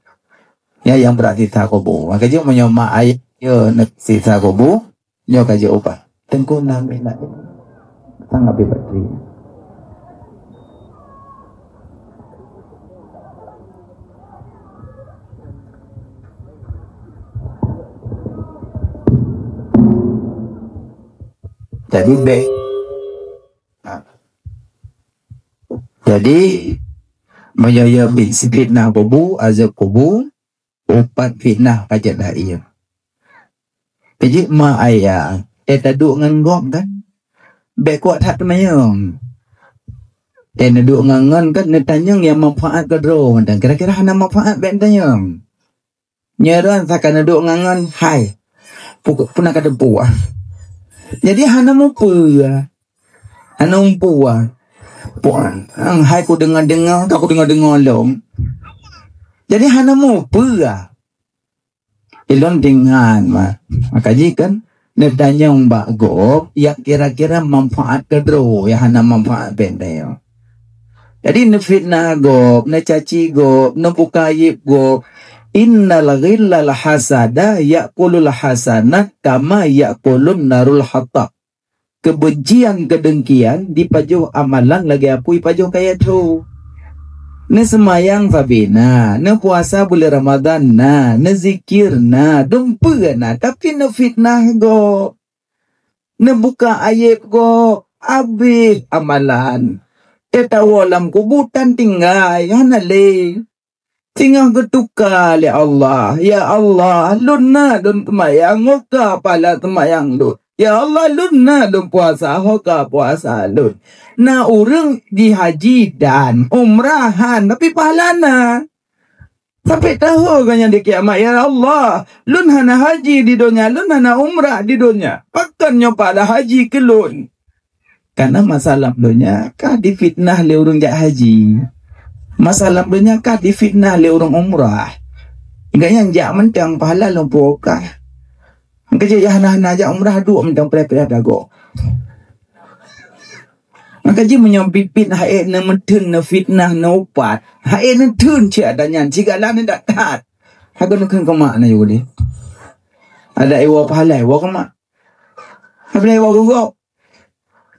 Ya, yang brat siksa kubu. Maka jeuet meunyoe mak ayah ya siksa kubu, nyoe ka jeuet ubah. Teungku na minat sangat bebas diri. Tapi bèk. Ha. Jadi, meunyoe ya bit sifitnah kubu, azab kubu, upat fitnah ka jeuet laén. Keujieb ma ayah, eh, taduek ngon gob kan? Bèk kuat that teumanyong. Eh, neuduek ngon ngon kan neutanyong nyang manfaat keudroe mantong. Kira-kira hana manfaat bèk neutanyong. Nyoe droe saka neuduek ngon ngon, hai. Pukon puna ka teupeu. Jadi hana mupeue. Hana mupeue. Puan, hai ku deungoe-deungoe, ka ku deungoe-deungoe lom. Jadi hana mupeue. Ilôn deungon, ma. Maka jih kan, neutanyong bak gob, nyang kira-kira manfaat keudroe, nyang hana manfaat bèk neutanyong. Jadi neufitnah gob, neucaci gob, neubuka aib gob. Innal ghillal hasada ya'kulul hasanat kama ya'kulun narul hatab. Kebencian, kedengkian dipajoh amalan lagèe apui pajoh kayèe tho. Neuseumayang sabe na, neupuasa buleuen Ramadhan na, neuzikir na, dumpeue na, tapi neufitnah gob. Neubuka aib gob, habéh amalan. Teutawoe lam kubu tan tinggai, hana lé. Singoh geutuka lé Allah, "Ya Allah, lôn na lôn seumayang, ho ka pahala seumayang lôn. Ya Allah, lôn na lôn puasa, ho ka puasa lôn." Na ureueng jihaji dan umrah han, tapi pahala na. Sampai tahu kan nyang di kiamat, "Ya Allah, lôn hana haji di donya, lôn hana umrah di donya. Pakon nyoe pahala haji keu lôn?" Karena masa lam donya ka difitnah lé ureueng jak haji. Masa lam donya ka difitnah lé ureueng umrah. Gobnyan jak mantong pahala lom pukah. Keujeuet hana-hana jak umrah duek mantong preh-preh dago. Maka jih meunyoe bit-bit hai neumeutheun, neufitnah, neuupat, hai neutheun cit adat nyan, sigala neudak that. Hana neukheun keu mak na yue deh. Adak iwoe pahala, iwoe keu mak. Hana iwoe keu gob.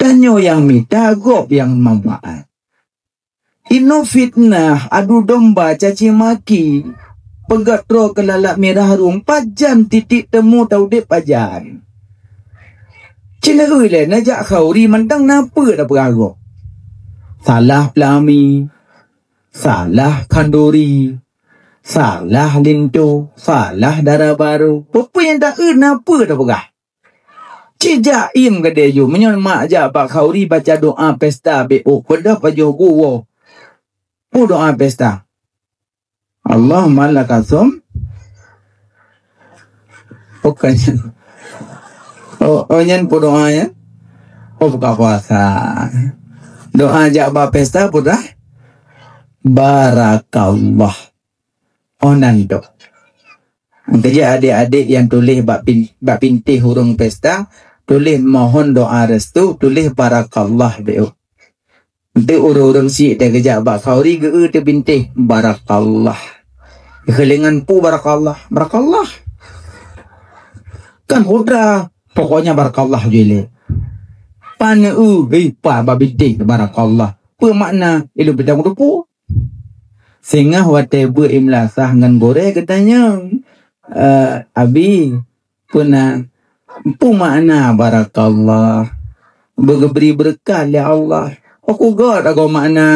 Tanyoe nyang mita, gob nyang manfaat. Inoe fitnah, adu domba, caci maki, peugöt droe keu lalap mirah rhueng, pajan titik temu taudép pajan. Cit lagèe lé neujak khauri mantong na peue tapeugah gob. Salah peulami, salah khanduri, salah linto, salah dara barô. Peue-peue nyang taeu na peue tapeugah. Cit jak iem keudéh ju, meunyoe mak jak bak khauri baca doa pesta B O, peugah pajoh gu woe. Peue doa pesta? Allahumma lakasum. Bukan nyan. Oh, oh, nyan peue doa nyan? Oh, buka puasa. Doa jak bak pesta peugah, "Barakallah." Oh, nan tu. Keujak adék-adék nyang tuléh bak pin-, bak pintéh ureueng pesta, tuléh mohon doa restu, tuléh barakallah B O. Eunteuk ureueng-ureueng syiek teuh geujak bak khauri geu-eu teuh bintéh, "Barakallah." Geukheun lé ngon peue barakallah? Barakallah. Kan putra, pokoknya barakallah ju ilée. Pan eu, hei, pa bak bintéh, barakallah. Peue makna? Ilôn pih teupeue. Singoh watée beuet i meulasah ngon gurée geutanyong, "Eh, Abi, peue na, peue makna barakallah?" "Beugeubri beureukat lé Allah." "Oh, kugöt agoe makna.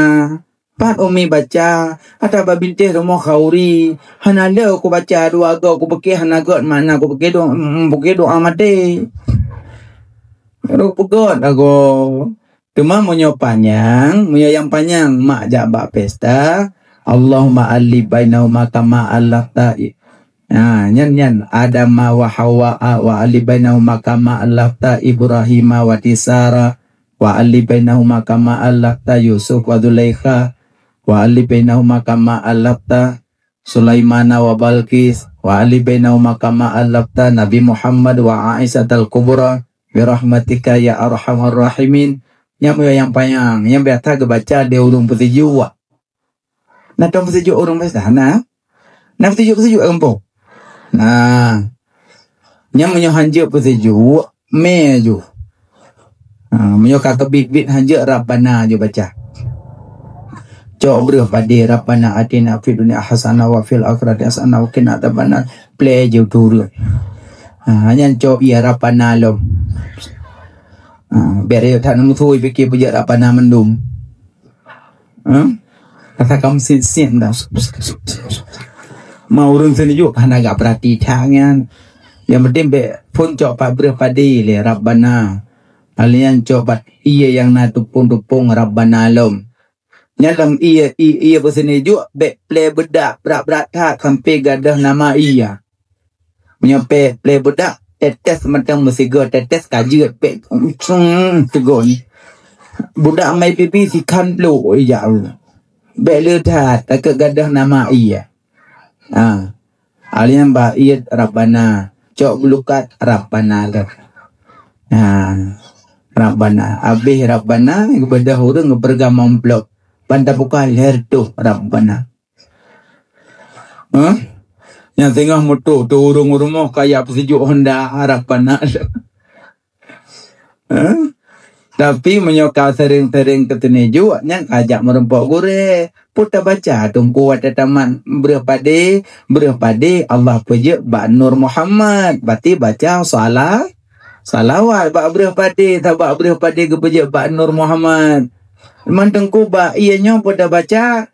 Pat umi baca, ata bak bintéh rumoh khauri. Hana lé kubaca dua goe, kupiké hana göt makna, kupiké do-, kupiké doa maté." Rot peugöt agoe. Teuma meunyoe panyang, meunyoe nyang panyang mak jak bak pesta, "Allahumma allif bainahuma kama allafta i-," ha, nyan, nyan, "Adama wa Hawa, wa allif bainahuma kama allafta Ibrahima wa Tisara, wa allif bainahuma kama allafta Yusuf wa Zulaikha, wa allif bainahuma kama allafta Sulaimana wa Balqis, wa allif bainahuma kama allafta Nabi Muhammad wa Aisyah al-Kubra, bi rahmatika ya arhamar rahimin." Nyan meunyoe nyang panyang, nyang biasa geubaca lé ureueng peusijuek. Na tom peusijuek ureueng biasa? Na? Na peusijuek-peusijuek gampông? Na. Nyan meunyoe hanjeuet peusijuek, mé ju. Ha, meunyoe ka keubiet-biet hanjeuet Rabbana ju baca. Cok breuh padé, "Rabbana atina fid dunya hasanah wa fil akhirati hasanah wa qina adzabannar." Plé ju turun. Ha, nyan cok iya Rabbana lom. Ha, bèk rayeuk that na musoh pike peujeuet rab bana mandum. Ha? Rasa kamoe sit-sit dah. Ma ureueng seuneujok hana gak peurati that nyan. Nyang penting bèk phôn cok pat breuh padé lé rab bana. Alian cok pat ié nyang na tupông-tupông rab bana lom. Nyan lam ié, ié, ié beuseuneujok bèk plè beudak brat-brat that sampoe gadôh nama ié. Meunyoe pèe plè beudak, tetes mantong meusigoe tetes ka jeuet pèe uncung tegon. Budak mai pipi sikhan plôk ija. Bèk le that takot gadôh nama ié. Ha. Alian ba ié rab bana, cok beulukat rab bana lom. Ha. Rab bana, abéh rab bana, geubeudôh ureueng geupeureuga amplop. Ban tabuka lhèe reutôh rab bana. Hah? Nyang singoh meutuh tu ureueng u rumoh kaya peusijuek honda rab bana. Hah? Tapi meunyoe ka sering-sering keuteuneuh juek, nyan ka jak meurumpok gurèe. Peue tabaca teungku watèe tamat breuh padé, breuh padé Allah peujeuet bak Nur Muhammad. Berarti baca salah, salawat bak breuh padé, sabab breuh padé geupeujeuet bak Nur Muhammad. Man teungku bak ié nyoe peue tabaca?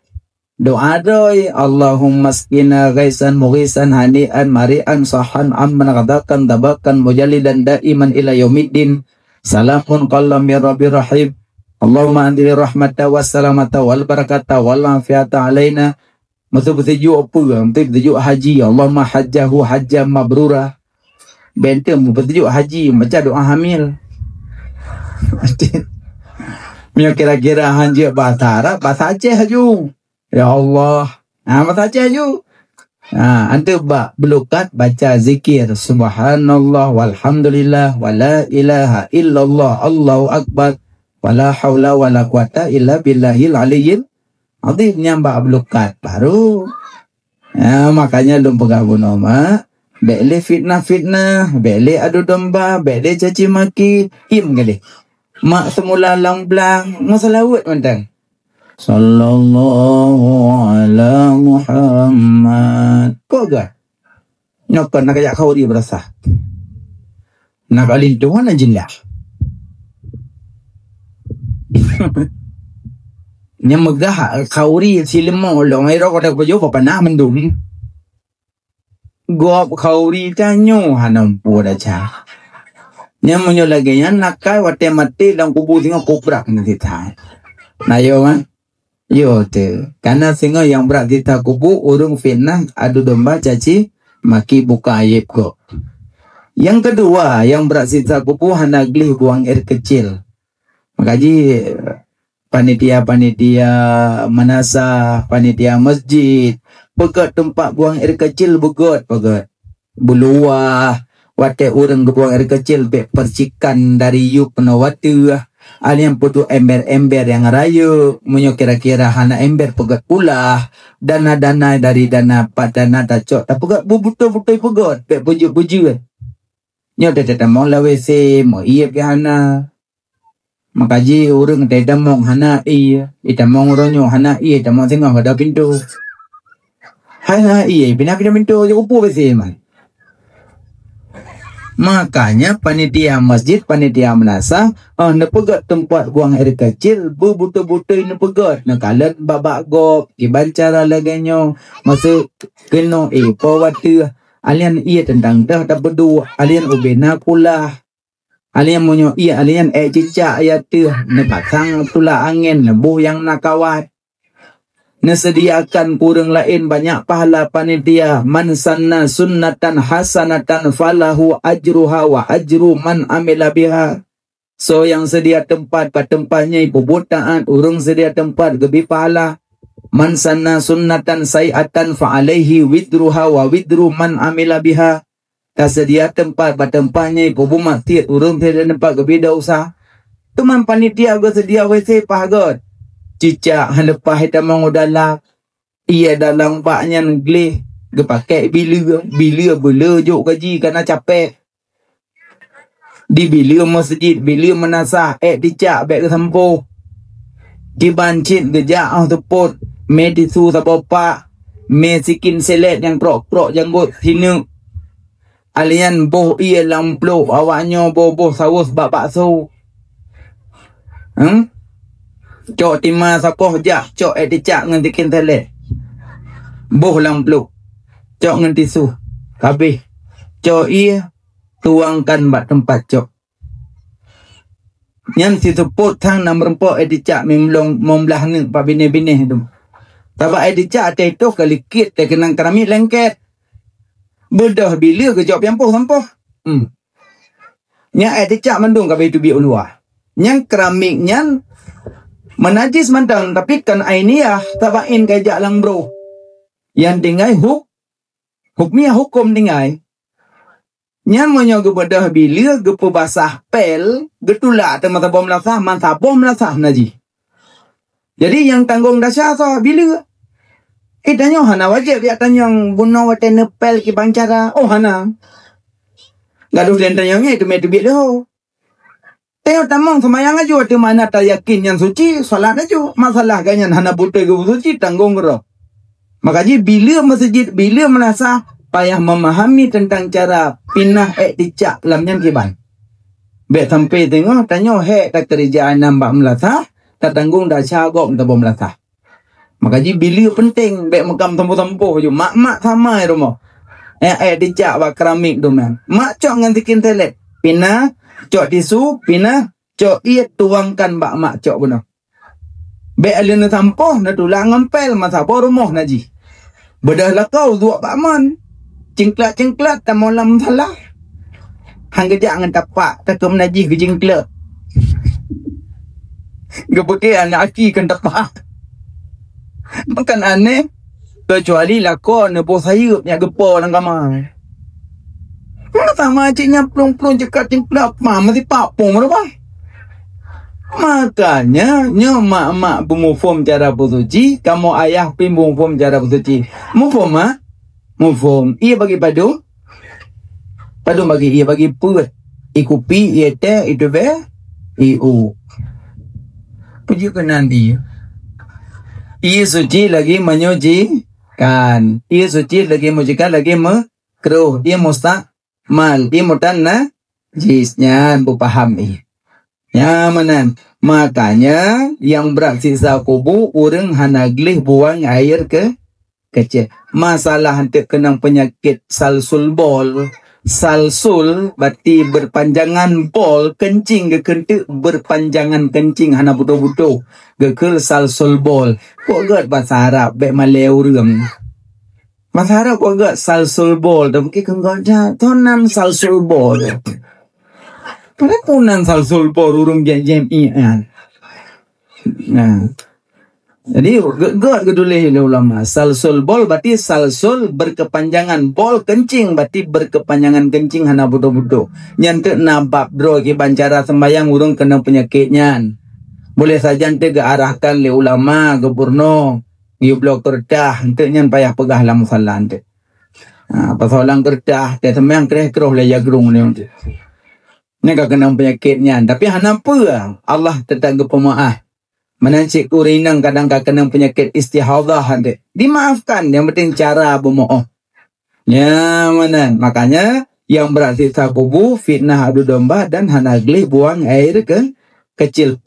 Doa droe, "Allahumma askina ghaisan mughisan hani'an mari'an sahan amman ghadakan tabakan mujalidan daiman ila yaumiddin. Salamun qaulan mir rabbir rahim. Allahumma anzil rahmata wassalamata wal barakata wal afiata alaina." Meuteupeusijuek peue? Meuteupeusijuek haji. "Allahumma hajjahu hajjan mabrura." Bèk teuh meuteupeusijuek haji, baca doa hamil. Meunyoe kira-kira hanjeuet bahasa Arab, bahasa Aceh laju. Ya Allah. Ha, masa Aceh ju. Ha, antu bak beulukat baca zikir, "Subhanallah walhamdulillah wala ilaha illallah Allahu akbar wala haula wala quwata illa billahil aliyyil azim." Nyan bak beulukat baru. Ha, makanya lôn peugah bunoe mak, bèk lé fitnah-fitnah, bèk lé adu domba, bèk lé caci maki, im galeh. Mak seumula lam blang, meuseulaweuet mantong. Sallallahu ala Muhammad. Kok gah? Nyoe kon na kajak khauri beurasa. Na ka linto na jindah. Nyang meugah khauri sileumô lôn iro kota kujoh papanah mendung. Gob khauri tanyoe hana muphom desya. Nyan meunyoe lagèe nyan, nakal watèe maté lam kubu singoh kubrak na sitha. Na yo kan? Yo teuh. Kana singoh nyang brat sitha kubu ureueng fitnah adu domba caci maki buka aib gob. Nyang keudua, nyang brat sitha kubu hana gleh buang air kecil. Maka jih panitia-panitia meunasah, panitia masjid, peugöt teumpat buang air kecil beugöt, peugöt. Beuluwah, watèe ureueng geubuang air kecil bèk peucikan dari yub peunoh watèe. Alèh nyan peuduek ember-ember nyang rayeuk, meunyoe kira-kira hana ember peugöt pulah, dana-dana dari dana pat dana tacok tapeugöt beubutôi-butôi peugöt, bèk beujeuet-beujeuet. Nyoe teutamong lam WC, meu ié pih hana. Maka jih ureueng teutamong hana ié, itamong uroe nyoe hana ié, tamong singoh gada pintoe. Hai hana ié, pinah-pinah pintoe, jok upu bisi man. Makanya panitia masjid, panitia meunasah, oh, neupeugöt teumpat buang air kecil, beubutôi-butôi neupeugöt, neukalon babah gob, kiban cara lagèe nyoe, maksud keunoe, eh, po watèe, alèh nyan ié teuntang dah tapeuduek, alèh nyan ubé na kulah. Alèh nyan meunyoe ié alèh nyan ék cicak ya teuh, neupasang pula angén, neuboh nyang na kawat. Neuseudiakan keu ureueng laén banyak pahala panitia, "Man sanna sunnatan hasanatan falahu ajruha wa ajru man amila biha." Soe nyang seudia teumpat bak teumpat nyan peubuet taát, ureueng seudia teumpat geubri pahala. "Man sanna sunnatan sayyi'atan fa alaihi wizruha wa wizru man amila biha." Taseudia teumpat bak teumpat nyan peubuet maksiet, ureueng seudia teumpat geubri desya. Teuma panitia geuseudia WC paih göt. Cicak han leupah itamong u dalam. Ié dalam bak nyan gleh geupakèk bileue, bileue beuleu jok gaji kana capek. Di bileue masjid, bileue meunasah, ék cicak bèk geusampoe. Kiban cit geujak 'oh seupôt, mé tisu saboh pak, mé sikin selét nyang krok-krok janggot sineuk. Alèh nyan boh ié lam plôk, awak nyoe boh-boh saus bak bakso. Hmm? Cok tima sapoh jak, cok èk ticak ngon sikin selek. Boh lam pluek. Cok ngon tisu. Habéh. Cok ie, tuangkan bak teumpat cok. Nyan siseupôt sang na meureumpok èk ticak mimlong mong blaih neuk bak binéh-binéh tu. Sabab èk ticak até toh ka likit, teukeunang keramik lengket. Beudôh bileue geucok pian poh sampoh. Hmm. Nyan èk ticak mandum ka beutubiet u luwa. Nyang keramik nyan meunajis mantong, tapi kon ainiah, sabab ain ka jak lam broh. Nyang tinggai huk-, hukmiah, huköm tinggai. Nyan meunyoe geubeudôh bileue, geupeubasah pél, geutulak teuma saboh meulasah, man saboh meulasah najih. Jadi nyang tanggong desya soe? Bileue. Eh, tanyoe hana wajéb jak tanyong bunoe watèe neupél kiban cara. Oh, hana. Gadôh lé tanyong nyan teumé teubiet leuho. Tanyoe tamong seumayang aju ateueh makna tayakin nyan suci, salat aju. Masalah gobnyan hana beutôi geupeusuci, tanggong keudroe. Maka jih bileue meuseujid, bileue meulasah, payah memahami teuntang cara pinah èk ticak lam nyan kiban. Bèk sampai teungoh tanyoe hék takeurija inan bak meulasah, tatanggong desya gob meutabông meulasah. Maka jih bileue peunteng, bèk meukam sampoh-sampoh ju. Mak-mak sama i rumoh. Èk, èk ticak bak keramik tu meunan. Mak cok ngon sikin selek. Pinah, cok tisu, pinah, cok ie, tuangkan bak mak cok bunoe. Bèk lé neusampoh, neutulak ngon pél, masa boh rumoh najih. Beudôh lakoe duek bak mon. Cingklat-cingklat tamong lam musala. Han geujak ngon tapak, takheun najih geujingklat. Geupeugah aneuk aki kon tapak. Bukan aneh, kecuali lakoe neuboh sayeuep nyang geupo lam kama. Sama cit nyan plueng-plueng ceukat cingklat, ma meusipak pong dah bah. Makanya, nyoe mak-mak beumuphom cara beusuci, kamoe ayah pih beumuphom cara beusuci. Muphom, mak? Muphom. Ie bagi padum? Padum bagi ie, bagi peuet. Ie kupi, ie teh, ie tubèe, ie u. Peue jeuet keunan ie? Ie suci lagi menyucikan. Ie suci lagi menyucikan, lagi meukrôh. Ie musta- mal, ie mutan najis, nyan beupaham ie. Nyan meunan. Makanya, nyang brat siksa kubu, ureueng hana gleh buang air ke-, keucil. Masalah eunteuk keunong peunyakét salsul bol. Salsul, berarti berpanjangan, bol, kencing, geukheun teuk berpanjangan kencing, hana beutôi-beutôi. Geukheun salsul bol. Kok gèt basa Arab, bèk malèe ureueng. Masa Arab kok gèt salsul bol, tapi keu gèt that, toh nan salsul bol. Padahai peue nan salsul bol ureueng jém-jém ian. Nah. Jadi, gèt, gèt geutuléh lé ulama. Salsul bol berarti salsul berkepanjangan. Bol kencing berarti berkepanjangan kencing hana beutôi-beutôi. Nyan teuk na bab droe kiban cara sembayang ureueng keunong peunyakét nyan. Boleh saja eunteuk geuarahkan lé ulama, gubernur. Geubloe keureutah, eunteuk nyan payah peugah lam musala eunteuk. Ha, pasoe lam keureutah, teuh seumayang kreh-kroh lé jagrong nyoe eunteuk. Nyan ka keunong peunyakét nyan, tapi hana peue, Allah teutap geupeumeu'ah. Meunan cit ureueng inong kadang ka keunong peunyakét istihadhah eunteuk. Dimaafkan, yang penting cara beumeu'oh. Nyan meunan, makanya yang brat siksa kubu, fitnah adu domba dan hana gleh buang air ke-, kecil.